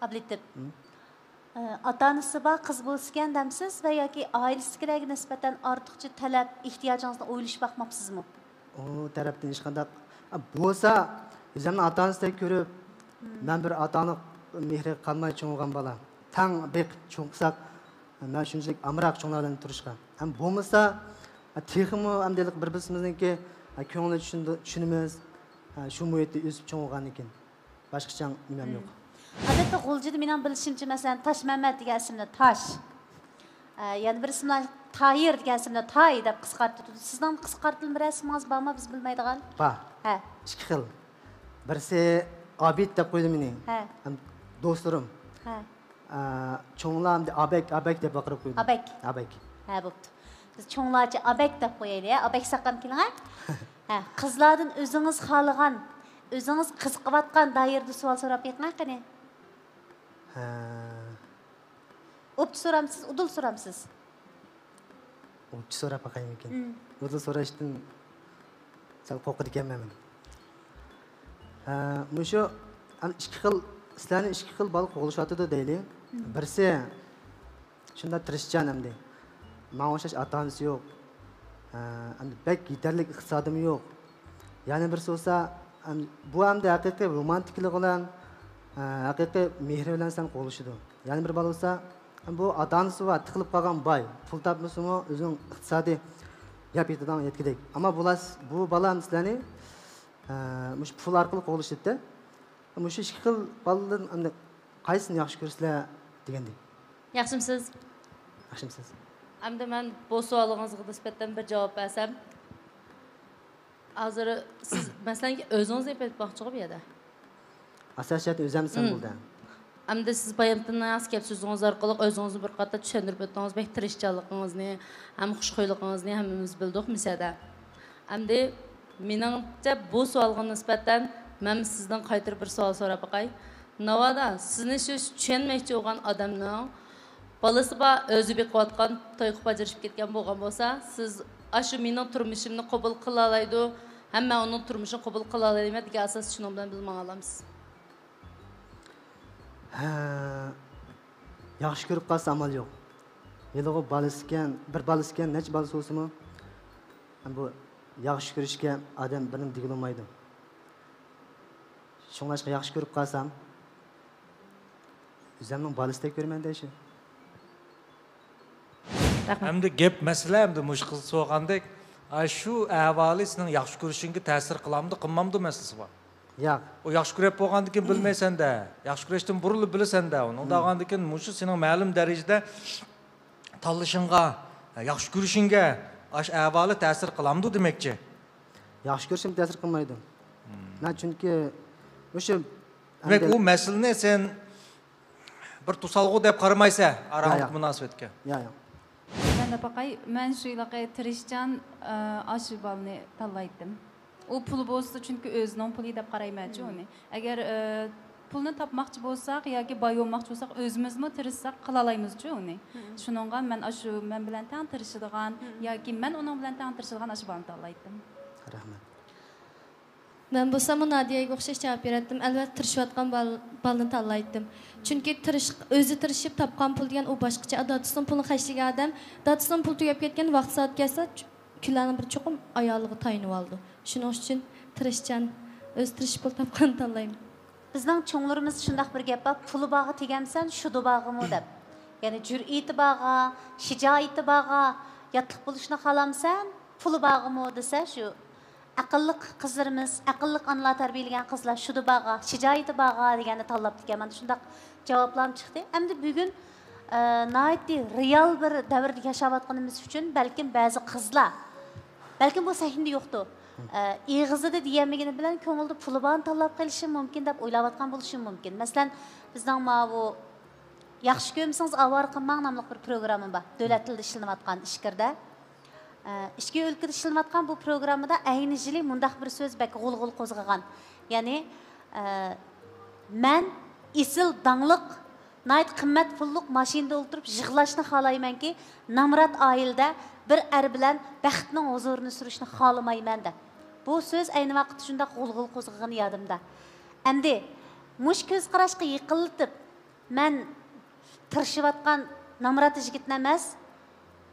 ئابلىتىپ. ھىم؟ ئە، ئاتا-ئانىسى بار قىز بولسىكەن دەمسىز ۋە ياكى ئائىلىسىدىكىلەرگە نىسبەتەن ئارتۇقچە تەلەپ، ئېھتىياجىڭىزنى ئويلىشىپ باقماپسىزمۇ؟ ئۇ تەرەپتىن ھېچقانداق، ئە، بولسا، ئۆزۈمنى ئاتا-ئانىسىدەك كۆرۈپ، مەن بىر ئاتا-ئانا مېھرى قالماي چوڭ بولغان بالا. تەڭ بېقىپ چوڭ قىلساق، مەن شۇنچىلىك ئامراق چوڭلار بىلەن تۇرۇشقا. ھەم بولمىسا، تېخىمۇ ئەمدى بىر-بىرىمىزنىڭكى كۆڭلىنى چۈشىنىدۇ-، چۈشىنىمىز. شۇ مۇھىتتا ئۆسۈپ چوڭ بولغاندىن كېيىن باشقا چاڭ نېمەم يوق. ئادەتتە غۇلجىدا مېنىڭ بىلىشىمچە، مەسىلەن، تاشمەمەت دېگەن ئىسىمنى تاش. ئە، يەنە بىر ئىسىملار تاھىر دېگەن ئىسىمنى تاي دەپ قىسقارتىدۇ. سىزنىڭ قىسقارتىلما بىرەر ئىسمىڭىز بارمۇ، بىز بىلمەيدىغان؟ بار. ھە. ئىككى خىل. بىرسى ئابىد دەپ قويىدۇ مېنى. ھە. ھەم دوستلىرىم. ھە. ئە، چوڭلار ئەمدى ئابەك، ئابەك دەپ ۋارقىراپ قويىدۇ. ئابەك. ئابەك. ھە، بوپتۇ. بىز چوڭلارچە ئابەك دەپ قويايلى، ھە؟ ئابەك ساقام كېلىڭە. ھە، قىزلاردىن ئۆزىڭىز خالىغان، ئۆزىڭىز قىزىقىۋاتقان دائىرىدە سوئال سوراپ بېقىڭە قېنى. ھە. ئوپچە سورامسىز، ئۇدۇل سورامسىز؟ ئوپچە سوراپ باقايمىكىن؟ مم. ئۇدۇل سوراشتىن سەل قورقىدىكەنمەن مەن. ھە، مۇشۇ، ئەم، ئىككى خىل، سىلەرنى ئىككى خىل بالا قوغلىشىۋاتىدۇ دەيلى. مم. بىرسى، شۇنداق تىرىشچان ئەمدى. ماڭا ئوخشاش ئاتا-ئانىسى يوق. ھە، ئەمدى بەك يېتەرلىك ئىقتىسادىمۇ يوق. يەنە بىرسى بولسا، ئەم، بۇ ئەمدى ھەقىقىي رومانتىكىلىقى بىلەن، ھە، ھەقىقىي مېھرى بىلەن سەن قوغلىشىدۇ. يەنە بىر بالا بولسا، بۇ ئاتا-ئانىسى بار، تىقىلىپ قالغان باي. پۇل تاپمىسىمۇ ئۆزىنىڭ ئىقتىسادى يەپ يېتىدىغان يەتكۈدەك. ئەمما بۇلار، بۇ بالا سىلەرنى، ھە، مۇشۇ پۇل ئارقىلىق قوغلىشىدىتتى. مۇشۇ ئىككى خىل بالىدىن ئەمدى قايسىنى ياخشى كۆرىسىلەر دېگەندەك. ياخشىمسىز؟ ياخشىمسىز؟ ئەمدى مەن بۇ سوئالىڭىزغا نىسبەتەن بىر جاۋاب بەرسەم، ھازىر سىز، مەسىلەن، ئۆزىڭىزنى ئېلىپ ئېيتماقچىغۇ بۇ يەردە. ئاساسىي جەھەتتىن ئۆزۈمنى دېسەم بولدى. ئەمدى سىز بايامتىن گەپ سۆزىڭىز ئارقىلىق ئۆزىڭىزنى بىر قاتار چۈشەندۈرۈپ ئۆتتىڭىز، بەك تىرىشچانلىقىڭىزنى ھەم خۇشخۇيلۇقىڭىزنى ھەممىمىز بىلدۇق مۇشۇ يەردە. ئەمدى مېنىڭچە بۇ سوئالغا نىسبەتەن مەن سىزدىن قايتۇرۇپ بىر سوئال سوراپ باقاي. ناۋادا سىزنى شۇ چۈشەنمەكچى بولغان ئادەمنىڭ بالىسى بار، ئۆزى بېقىۋاتقان، توي قىلىپ ئاجرىشىپ كەتكەن بولغان بولسا، سىز ئاشۇ مېنىڭ تۇرمۇشۇمنى قوبۇل قىلالايدۇ ھەم مەن ئۇنىڭ تۇرمۇشىنى قوبۇل قىلالايمەن دېگەن ئاساستا شۇنىڭ بىلەن بىللە ماڭالامسىز؟ ھە، ياخشى كۆرۈپ قالسا ئامال يوق. ھېلىغۇ بالىسىكەن، بىر بالىسىكەن، نەچچە بالىسى بولسىمۇ، بۇ ياخشى كۆرۈشكە ئادەم بىرنېمە دېگىلى بولمايدۇ. شۇڭلاشقا ياخشى كۆرۈپ قالسام، ئۆزۈمنىڭ بالىسىدەك كۆرىمەن دەيشى. رەھمەت. ئەمدى گەپ مەسىلە، ئەمدى مۇشۇ قىز سورىغاندەك، ئاشۇ ئەھۋالى سېنىڭ ياخشى كۆرۈشۈڭگە تەسىر قىلامدۇ، قىلمامدۇ مەسىلىسى بار. ياق. ئۇ ياخشى كۆرۈپ بولغاندىن كېيىن بىلمەيسەن-دە، ياخشى كۆرۈشتىن بۇرۇنلا بىلىسەن-دە ئۇنى. ئۇنداق بولغاندىن كېيىن مۇشۇ سېنىڭ مەلۇم دەرىجىدە تاللىشىڭغا، ياخشى كۆرۈشۈڭگە ئاشۇ ئەھۋالى تەسىر قىلامدۇ دېمەكچى؟ ياخشى كۆرۈشۈم تەسىر قىلمايدۇ. مەن چۈنكى مۇشۇ دېمەك، ئەمدى ئۇ مەسىلىنى سەن بىر توسالغۇ دەپ قارىمايسەن ئاراڭلىق مۇناسىۋەتكە؟ ياق، ياق. مەن دەپ باقاي، مەن شۇ ھېلىقى تىرىشچان، ئاشۇ بالىنى تاللايتتىم. ئۇ پۇلى بولسا، چۈنكى ئۆزىنىڭ پۇلى دەپ قارايمەنچۇ ئۇنى. ئەگەر، ئە، پۇلنى تاپماقچى بولساق ياكى باي بولماقچى بولساق، ئۆزىمىزمۇ تىرىشساق قىلالايمىزچۇ ئۇنى. شۇنىڭغا مەن ئاشۇ مەن بىلەن تەڭ تىرىشىدىغان ياكى مەن ئۇنىڭ بىلەن تەڭ تىرىشىدىغان ئاشۇ بالىنى تاللايتتىم. رەھمەت. مەن بولساممۇ نادىيەگە ئوخشاش جاۋاب بېرەتتىم. ئەلۋەتتە، تىرىشىۋاتقان بال-، بالىنى تاللايتتىم. چۈنكى تىرىش-، ئۆزى تىرىشىپ تاپقان پۇل دېگەن ئۇ باشقىچە. دادىسىنىڭ پۇلىنى خەجلىگەن ئادەم، دادىسىنىڭ پۇلى تۈگەپ كەتكەندە ۋاقتى سائەت كەلسە، چ-، كۈنلەرنىڭ بىر چوقۇم ئايالىغا تايىنىۋالىدۇ. شۇنىڭ ئۈچۈن تىرىشچان، ئۆزى تىرىشىپ پۇل تاپقاننى تاللايمەن. بىزنىڭ چوڭلىرىمىزدا شۇنداق بىر گەپ بار، «پۇلى بارغا تېگەمسەن، شۇدى بارغىمۇ» دەپ. يەنى جۈرئىتى بارغا، شىجائىتى بارغا، ياتلىق بولۇشنى خالامسەن، پۇلى بارغىمۇ دېسە، شۇ ئەقىللىق قىزلىرىمىز، ئەقىللىق ئانىلار تەربىيەلىگەن قىزلار شۇدى بارغا، شىجائىتى بارغا دېگەننى تاللاپتىكەن. مانا شۇنداق جاۋابلارمۇ چىقتى. ئەمدى بۈگۈن، ئە، ناھايىتى رېئال بىر دەۋردە ياشاۋاتقىنىمىز ئۈچۈن بەلكىم بەزى قىزلار، بەلكىم بۇ سەھنىدە يوقتۇ. ئە، ئېغىزىدا دېيەلمىگىنى بىلەن كۆڭلىدە پۇلى بارنى تاللاپ قېلىشى مۇمكىن دەپ ئويلاۋاتقان بولۇشى مۇمكىن. مەسىلەن، بىزنىڭ ماۋۇ «ياخشى كۆرمىسىڭىز ئاۋارە قىلماڭ» ناملىق بىر پروگرامما بار. دۆلەت تىلىدا ئىشلىنىۋاتقان ئىچكىرىدە. ئە، ئىچكى ئۆلكىدە ئىشلىنىۋاتقان بۇ پروگراممىدا ئەينى يىلى مۇنداق بىر سۆز بەك غۇلغۇلا قوزغىغان. يەنى، ئە، «مەن ئېسىل داڭلىق، ناھايىتى قىممەت پۇللۇق ماشىنىدا ئولتۇرۇپ يىغلاشنى خالايمەنكى، نامرات ئائىلىدە بىر ئەر بىلەن بەختنىڭ ھۇزۇرىنى سۈرۈشنى خالىمايمەن» دەپ. بۇ سۆز ئەينى ۋاقىتتا شۇنداق غۇلغۇلا قوزغىغىنى يادىمدا. ئەمدى مۇشۇ كۆز قاراشقا يېقىنلىتىپ، مەن تىرىشىۋاتقان نامرات يىگىتنى ئەمەس،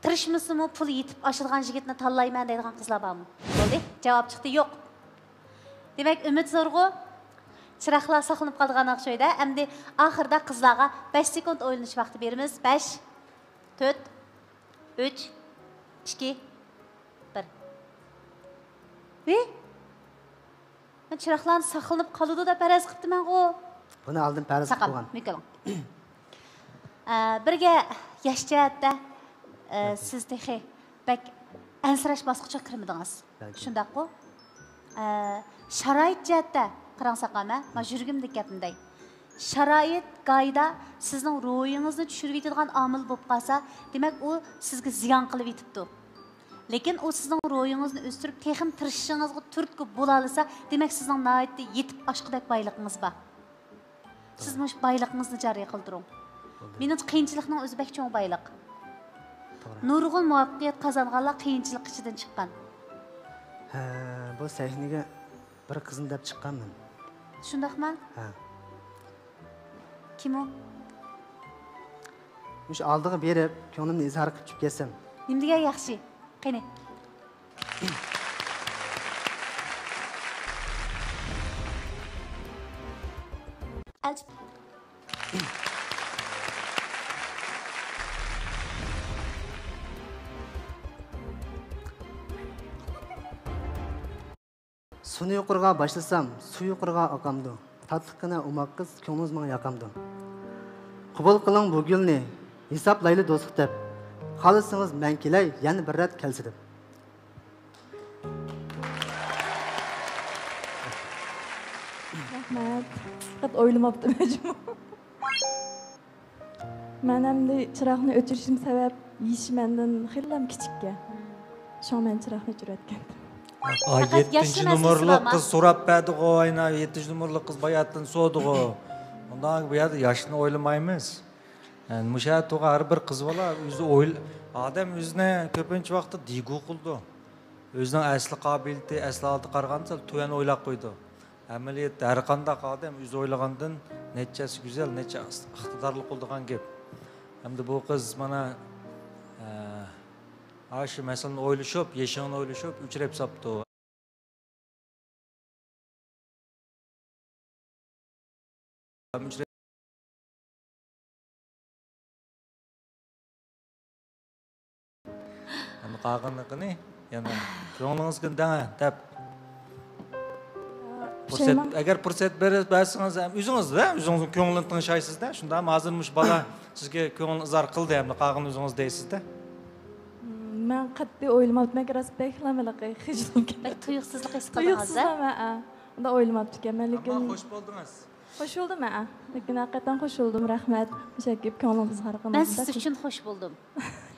تىرىشمىسىمۇ پۇلى يېتىپ ئاشىدىغان يىگىتنى تاللايمەن دەيدىغان قىزلار بارمۇ؟ بولدى، جاۋاب چىقتى، يوق. دېمەك، ئۈمىد زورغۇ. چىراغلار ساقلىنىپ قالىدىغان ئوخشايدۇ. ئەمدى ئاخىرىدا قىزلارغا بەش سېكۇنت ئويلىنىش ۋاقتى بېرىمىز. بەش، تۆت، ئۈچ، ئىككى، بىر. ۋى؟ مەن چىراغلارنى ساقلىنىپ قالىدۇ دەپ پەرەز قىپتىمەنغۇ. بۇنى ئالدىن پەرەز قىلىپ ساقال، قويغان. مۆكۈلۈڭ. ئە، بىرگە ياش جەھەتتە، ئە، سىز تېخى بەك ئەنسىرەش باسقۇچىغا كىرمىدىڭىز. بەلكى. شۇنداققۇ؟ ئە، شارائىت جەھەتتە قاراڭساق، مەن، مانا يۈرىكىمدىكى گەپنى دەي. شارائىت گاھىدا سىزنىڭ روھىڭىزنى چۈشۈرۈۋېتىدىغان ئامىل بولۇپ قالسا، دېمەك، ئۇ سىزگە زىيان قىلىۋېتىپتۇ. لېكىن ئۇ سىزنىڭ روھىڭىزنى ئۆستۈرۈپ، تېخىمۇ تىرىشىشىڭىزغا تۈرتكە بولالىسا، دېمەك، سىزنىڭ ناھايىتى يېتىپ ئاشقۇدەك بايلىقىڭىز بار. سىز مۇشۇ بايلىقىڭىزنى جارى قىلدۇرۇڭ. بولدى. مېنىڭچە، قىيىنچىلىقنىڭ ئۆزى بەك چوڭ بايلىق. توغرا. نۇرغۇن مۇۋەپپەقىيەت قازانغانلار قىيىنچىلىق ئىچىدىن چىققان. ھە، بۇ سەھنىگە بىر قىزنى دەپ چىققانمەن. شۇنداقما؟ ھە. كىم ئۇ؟ مۇشۇ ئالدىغا بېرىپ، كۆڭلۈمنى ئىزھار قىلىپ چۈشۈپ كەتسەم. نېمە دېگەن ياخشى. قېنى. سۇنى يۇقىرىغا باشلىسام، سۇ يۇقىرىغا ئاقامدۇ؟ تاتلىققىنە ئوماق قىز، كۆڭلىڭىز ماڭا ياقامدۇ؟ قوبۇل قىلىڭ بۇ گۈلنى، ھېسابلايلى دوستلۇق دەپ. خالىسىڭىز مەن كېلەي، يەنە بىر رەت كەلسە دەپ. رەھمەت. پەقەت ئويلىماپتىمەن جۇمۇ. مەن ئەمدى چىراغنى ئۆچۈرۈشۈم سەۋەب، يېشى مەندىن خېلىلا كىچىككەن. شۇڭا مەن چىراغنى ئۆچۈرۈۋەتكەنتىم. ئا، پەقەت يەتتىنچى ياشلا نومۇرلۇق مەسىلىسى بارما؟ قىز سوراپ بەردىغۇ، ئاينا، يەتتىنچى نومۇرلۇق قىز باياتتىن سورىدىغۇ. ئۇنداق بۇ يەردە ياشنى ئويلىمايمىز. يەنى مۇشۇ يەردە تۇرغان ھەر بىر قىز بالا ئۆزى ئويل-، ئادەم ئۆزىنى كۆپىنچە ۋاقىتتا دىگۇ قىلىدۇ. ئۆزىنىڭ ئەسلى قابىلىيىتى، ئەسلى ھالىتىگە قارىغاندا سەل تۆۋەن ئويلاپ قويىدۇ. ئەمەلىيەتتە ھەر قانداق ئادەم ئۆزى ئويلىغاندىن نەچچە ھەسسە گۈزەل، نەچچە ھەسسە ئىقتىدارلىق بولىدىغان گەپ. ئەمدى بۇ قىز مانا، ئە، ئاشۇ مەسىلىنى ئويلىشىپ، يېشىڭنى ئويلىشىپ، ئۆچۈرۈپ ساپتۇ. ئەمدى قالغىنىنى يەنە كۆڭلىڭىزگە دەڭە دەپ. پۇرسەت، پۇشايمان. ئەگەر پۇرسەت بېرە-، بەرسىڭىز، ئۆزىڭىز-دە، ئۆزىڭىزنىڭ كۆڭلىنى تىڭشايسىز-دە. شۇنداقمۇ ھازىر مۇشۇ بالا سىزگە كۆڭلىنى ئىزھار قىلدى، ئەمدى قالغىنىنى ئۆزىڭىز دەيسىز-دە. مەن قەتئىي ئويلىماپتىمەن، راست بەكلا ھېلىقى خىجىل بولۇپ كەتتىم. بەك تۇيۇقسىزلىق ھېس قىلدىڭىز-دە؟ تۇيۇقسىزلا مەن، ئا، ئۇنداق ئويلىماپتىكەنمەن، لېكىن. ئەمما خوش بولدىڭىز. خوش بولدۇم، ھە. لېكىن ھەقىقەتەن خوش بولدۇم، رەھمەت. مۇشۇ كۆڭلىڭىزگە قارىغىنىڭىزدا مەن سىز ئۈچۈن خوش بولدۇم.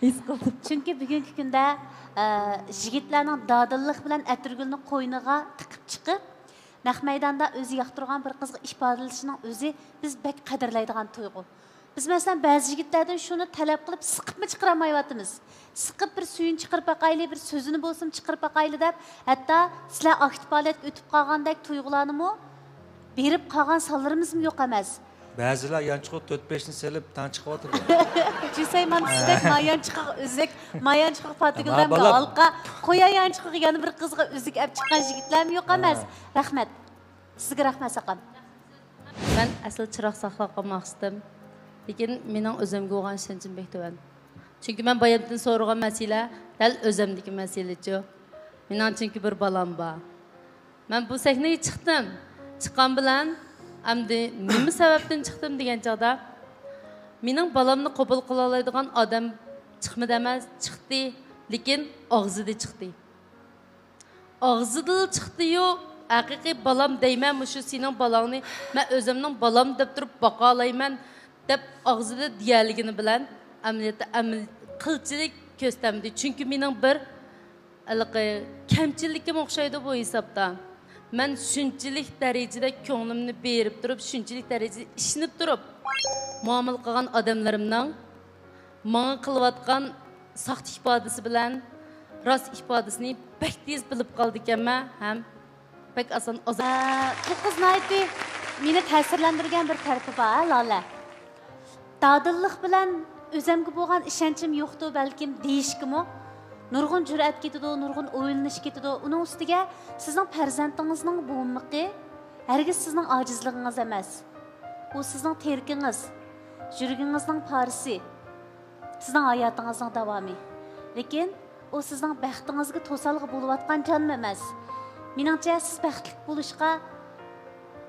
ھېس قىلدىم. چۈنكى بۈگۈنكى كۈندە، ئە، يىگىتلەرنىڭ دادىللىق بىلەن ئەتىرگۈلنى قوينىغا تىقىپ چىقىپ، نەق مەيداندا ئۆزى ياقتۇرغان بىر قىزغا ئىپادىلىشىنىڭ ئۆزى بىز بەك قەدىرلەيدىغان تۇيغۇ. بىز، مەسىلەن، بەزى يىگىتلەردىن شۇنى تەلەپ قىلىپ، سىقىپمۇ چىقىرالمايۋاتىمىز. سىقىپ بىر سۈيىنى چىقىرىپ باقايلى، بىر سۆزىنى بولسىمۇ چىقىرىپ باقايلى دەپ، ھەتتا سىلەر ئاكتىپ پائالىيەتكە ئۆتۈپ قالغاندەك تۇيغۇلارنىمۇ بېرىپ قالغان سانلىرىمىزمۇ يوق ئەمەس. بەزىلەر يانچۇقىغا تۆت بەشنى سېلىپ تەڭ چىقىۋاتىدۇ. جۈسەي مانا سىزدەك ما يانچۇقىغا ئۈزۈك، ما يانچۇقىغا پاتىگۈل دەمدۇ، ھالقا، قويا يانچۇقىغا يەنە بىر قىزغا ئۈزۈك ئەپ چىققان يىگىتلەرمۇ يوق ئەمەس. ھە. رەھمەت. سىزگە رەھمەت، ساقام. مەن ئەسلى چىراغ ساقلاپ قالماقچىدىم. لېكىن مېنىڭ ئۆزۈمگە بولغان ئىشەنچىم بەك تۆۋەن. چۈنكى مەن بايامدىن سورىغان مەسىلە دەل ئۆزۈمدىكى مەسىلىچۇ. مېنىڭ چۈنكى بىر بالام بار. مەن بۇ سەھنىگە چىقتىم. چىققان بىلەن ئەمدى نېمە سەۋەبتىن چىقتىم دېگەن چاغدا، مېنىڭ بالامنى قوبۇل قىلالايدىغان ئادەم چىقمىدى ئەمەس، چىقتى، لېكىن ئاغزىدا چىقتى. ئاغزىدىلا چىقتىيۇ، ھەقىقىي بالام دەيمەن، مۇشۇ سېنىڭ بالاڭنى مەن ئۆزۈمنىڭ بالام دەپ تۇرۇپ باقالايمەن، دەپ ئاغزىدا دېيەلىگىنى بىلەن، ئەمەلىيەتتە ئەمەل-، قىلچىلىك كۆرسەتمىدى. چۈنكى مېنىڭ بىر ھېلىقى كەمچىلىكىم ئوخشايدۇ بۇ ھېسابتا. مەن شۇنچىلىك دەرىجىدە كۆڭلۈمنى بېرىپ تۇرۇپ، شۇنچىلىك دەرىجىدە ئىشىنىپ تۇرۇپ، مۇئامىلە قىلغان ئادەملىرىمنىڭ ماڭا قىلىۋاتقان ساختا ئىپادىسى بىلەن راست ئىپادىسىنى بەك تېز بىلىپ قالىدىكەنمەن ھەم بەك ئاسان ئازار. ئە، بۇ قىز ناھايىتى مېنى تەسىرلەندۈرگەن بىر تەرىپى بار، ھە، لالە. دادىللىق بىلەن ئۆزەمگە بولغان ئىشەنچىم يوقتۇ بەلكىم دېيىشكىمۇ نۇرغۇن جۈرئەت كېتىدۇ، نۇرغۇن ئويلىنىش كېتىدۇ. ئۇنىڭ ئۈستىگە سىزنىڭ پەرزەنتىڭىزنىڭ بوملۇقى ھەرگىز سىزنىڭ ئاجىزلىقىڭىز ئەمەس. ئۇ سىزنىڭ تىرىكىڭىز، يۈرىكىڭىزنىڭ پارىسى، سىزنىڭ ھاياتىڭىزنىڭ داۋامى. لېكىن ئۇ سىزنىڭ بەختىڭىزگە توسالغۇ بولۇۋاتقان جانمۇ ئەمەس. مېنىڭچە، سىز بەختلىك بولۇشقا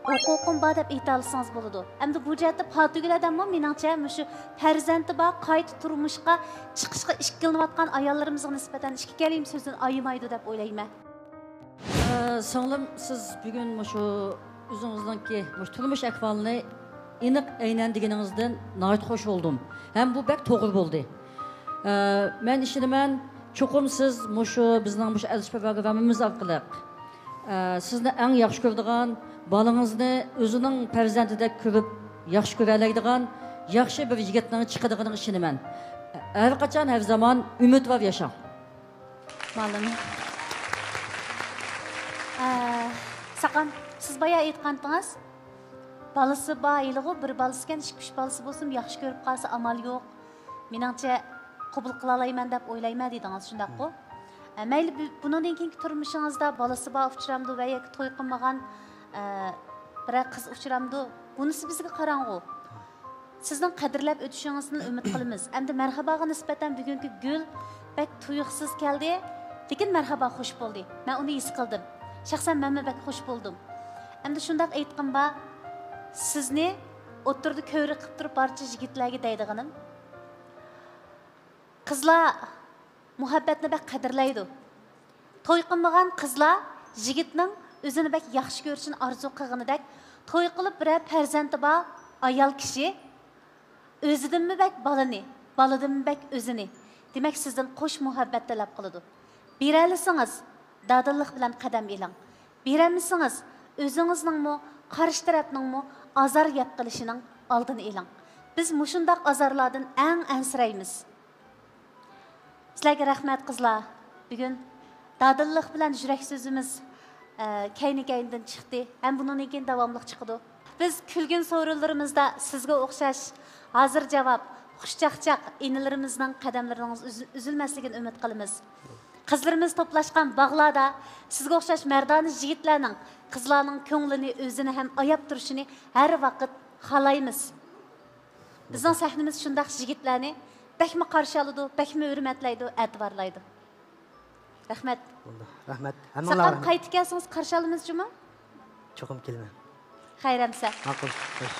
ھوقۇقۇم بار دەپ ئېيتالىسىڭىز بولىدۇ. ئەمدى بۇ جەھەتتە پاتۈگۈل ئادەممۇ، مېنىڭچە، مۇشۇ پەرزەنتى بار، قايتا تۇرمۇشقا چىقىشقا ئىككىلىنىۋاتقان ئاياللىرىمىزغا نىسبەتەن ئىككى كەلىمە سۆزدىن ئايىمايدۇ دەپ ئويلايمەن. ئە، سىڭلىم، سىز بۈگۈن مۇشۇ ئۆزىڭىزنىڭكى مۇشۇ تۇرمۇش ئەھۋالىنى ئېنىق ئەينەن دېگىنىڭىزدىن ناھايىتى خۇش بولدۇم. ھەم بۇ بەك توغرا بولدى. ئە، مەن ئىشىنىمەن، چوقۇم سىز مۇشۇ بىزنىڭ مۇشۇ ئەلچى پروگراممىمىز ئارقىلىق، ئە، سىزنى ئەڭ ياخشى كۆرىدىغان، بالىڭىزنى ئۆزىنىڭ پەرزەنتىدەك كۆرۈپ ياخشى كۆرەلەيدىغان ياخشى بىر يىگىتنىڭ چىقىدىغىنىغا ئىشىنىمەن. ھەر قاچان، ھەر زامان ئۈمىدۋار ياشاڭ. مالىم. ئە، ساقام، سىز بايا ئېيتقانتىڭىز، بالىسى بار ھېلىغۇ، بىر بالىسىكەن، ئىككى، ئۈچ بالىسى بولسىمۇ ياخشى كۆرۈپ قالسا ئامال يوق. مېنىڭچە، قوبۇل قىلالايمەن دەپ ئويلايمەن دېدىڭىز، شۇنداققۇ؟ ئە، مەيلى، بۇ-، بۇنىڭدىن كېيىنكى تۇرمۇشىڭىزدا بالىسى بار ئۇچرامدۇ ۋە ياكى توي قىلمىغان، ئە، بىرەر قىز ئۇچرامدۇ؟ بۇنىسى بىزگە قاراڭغۇ. سىزنىڭ قەدىرلەپ ئۆتۈشىڭىزنى ئۈمىد قىلىمىز. ئەمدى مەرھاباغا نىسبەتەن بۈگۈنكى گۈل بەك تۇيۇقسىز كەلدى، لېكىن مەرھابا خۇش بولدى. مەن ئۇنى ھېس قىلدىم. شەخسەن مەنمۇ بەك خۇش بولدۇم. ئەمدى شۇنداق ئېيتقىنىم بار، سىزنى ئوتتۇرىدا كۆۋرۈك قىلىپ تۇرۇپ بارچە يىگىتلەرگە دەيدىغىنىم، قىزلار مۇھەببەتنى بەك قەدىرلەيدۇ. توي قىلمىغان قىزلار يىگىتنىڭ ئۆزىنى بەك ياخشى كۆرۈشىنى ئارزۇ قىلغىنىدەك، توي قىلىپ بىرەر پەرزەنتى بار ئايال كىشى ئۆزىدىنمۇ بەك بالىنى، بالىدىنمۇ بەك ئۆزىنى، دېمەك، سىزدىن قوش مۇھەببەت تەلەپ قىلىدۇ. بېرەلىسىڭىز، دادىللىق بىلەن قەدەم ئېلىڭ. بېرەلمىسىڭىز، ئۆزىڭىزنىڭمۇ، قارشى تەرەپنىڭمۇ ئازار يەپ قېلىشىنىڭ ئالدىنى ئېلىڭ. بىز مۇشۇنداق ئازارلاردىن ئەڭ ئەنسىرەيمىز. سىلەرگە رەھمەت، قىزلار. بۈگۈن دادىللىق بىلەن يۈرەك سۆزىمىز، ئە، كەينى-كەينىدىن چىقتى ھەم بۇنىڭدىن كېيىن داۋاملىق چىقىدۇ. بىز كۈلگىن سورۇنلىرىمىزدا سىزگە ئوخشاش ھازىر جاۋاب، خۇشچاقچاق ئىنىلىرىمىزنىڭ قەدەملىرىنىڭ ئۈز-، ئۈزۈلمەسلىكىنى ئۈمىد قىلىمىز. قىزلىرىمىز توپلاشقان باغلاردا سىزگە ئوخشاش مەردانە يىگىتلەرنىڭ، قىزلارنىڭ كۆڭلىنى، ئۆزىنى ھەم ئاياپ تۇرۇشىنى ھەر ۋاقىت خالايمىز. بىزنىڭ سەھنىمىز شۇنداق يىگىتلەرنى بەكمۇ قارشى ئالىدۇ، بەكمۇ ھۆرمەتلەيدۇ، ئەتىۋارلايدۇ. رەھمەت. بولدى. رەھمەت. ھەممىڭلارغا ساقام، رەھمەت. قايتىپ كەلسىڭىز قارشى ئالىمىز جۇمۇ؟ چوقۇم كېلىمەن. خەير ئەمسە. ماقۇل. خوش.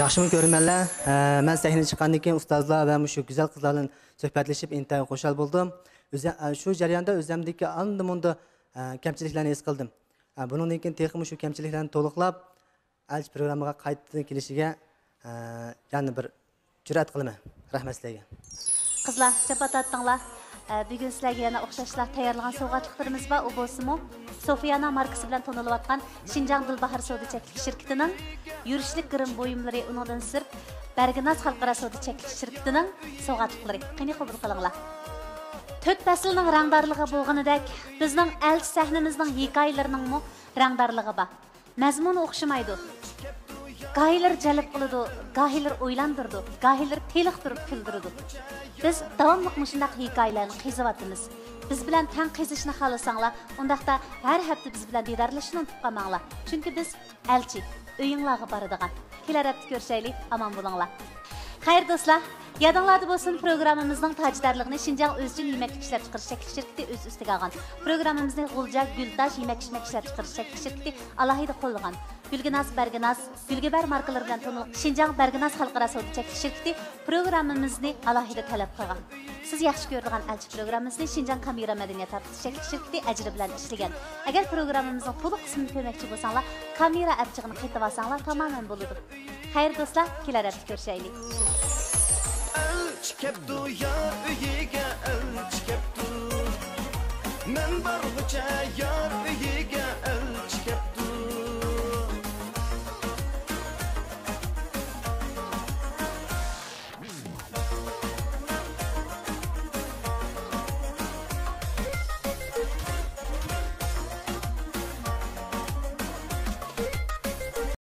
ياخشىمۇ كۆرۈرمەنلەر. ئە، مەن سەھنىگە چىققاندىن كېيىن ئۇستازلار ۋە مۇشۇ گۈزەل قىزلار بىلەن سۆھبەتلىشىپ ئىنتايىن خۇشال بولدۇم. ئۆزە-، ئە، شۇ جەرياندا ئۆزۈمدىكى ئاندا-مۇندا، ئە، كەمچىلىكلەرنى ھېس قىلدىم. ئە، بۇنىڭدىن كېيىن تېخىمۇ شۇ كەمچىلىكلەرنى تولۇقلاپ، ئەلچى پروگراممىغا قايتىدىن كېلىشىگە، ئە، يەنە بىر جۈرئەت قىلىمەن. رەھمەت سىلەرگە. قىزلار، جاپا تارتتىڭلار. ئە، بۈگۈن سىلەرگە يەنە ئوخشاشلا تەييارلىغان سوۋغاتلىقلىرىمىز بار. ئۇ بولسىمۇ، سوفىيانا ماركىسى بىلەن تونۇلۇۋاتقان شىنجاڭ دىلباھار سودا چەكلىك شىركىتىنىڭ يۈرۈشلۈك گىرىم بۇيۇملىرى، ئۇنىڭدىن سىرت، بەرگىناز خەلقئارا سودا چەكلىك شىركىتىنىڭ سوۋغاتلىقلىرى. قېنى، قوبۇل قىلىڭلار. تۆت پەسىلنىڭ رەڭدارلىقى بولغىنىدەك، بىزنىڭ ئەلچى سەھنىمىزنىڭ ھېكايىلىرىنىڭمۇ رەڭدارلىقى بار. مەزمۇنى ئوخشىمايدۇ. گاھىلىرى جەلپ قىلىدۇ، گاھىلىرى ئويلاندۇرىدۇ، گاھىلىرى تېلىقتۇرۇپ كۈلدۈرىدۇ. بىز داۋاملىق مۇشۇنداق ھېكايىلەرنى قېزىۋاتىمىز. بىز بىلەن تەڭ قېزىشنى خالىساڭلار، ئۇنداقتا ھەر ھەپتە بىز بىلەن دىدارلىشىشنى ئۇنتۇپ قالماڭلار. چۈنكى بىز ئەلچى، ئۆيۈڭلارغا بارىدىغان. كېلەر ھەپتە كۆرۈشەيلى، ئامان بولۇڭلار. خەير دوستلار، يادىڭلاردا بولسۇن، پروگراممىمىزنىڭ تاجدارلىقىنى شىنجاڭ ئۆزچىل يېمەكلىك ئىشلەپچىقىرىش چەكلىك شىركىتى ئۆز ئۈستىگە ئالغان. پروگراممىمىزنى غۇلجا گۈلتاج يېمەك ئىچمەك ئىشلەپچىقىرىش چەكلىك شىركىتى ئالاھىدە قوللىغان. گۈلگىناز، بەرگىناز، گۈلگىبەر ماركىلىرى بىلەن تونۇلغان شىنجاڭ بەرگىناز خەلقئارا سودا چەكلىك شىركىتى پروگراممىمىزنى ئالاھىدە تەلەپ قىلغان. سىز ياخشى كۆرىدىغان ئەلچى پروگراممىمىزنى شىنجاڭ كامېرا مەدەنىيەت تارقىتىش چەكلىك شىركىتى ئەجرى بىلەن ئىشلىگەن. ئەگەر پروگراممىمىزنىڭ تولۇق قىسمىنى كۆرمەكچى بولساڭلار، كامېرا ئەپچىقىنى قېتىۋالساڭلار تامامەن بولىدۇ. خەير دوستلار، كېلەر ھەپتە كۆرۈشەيلى. ئەلچى كەپتۇ يار ئۆيى.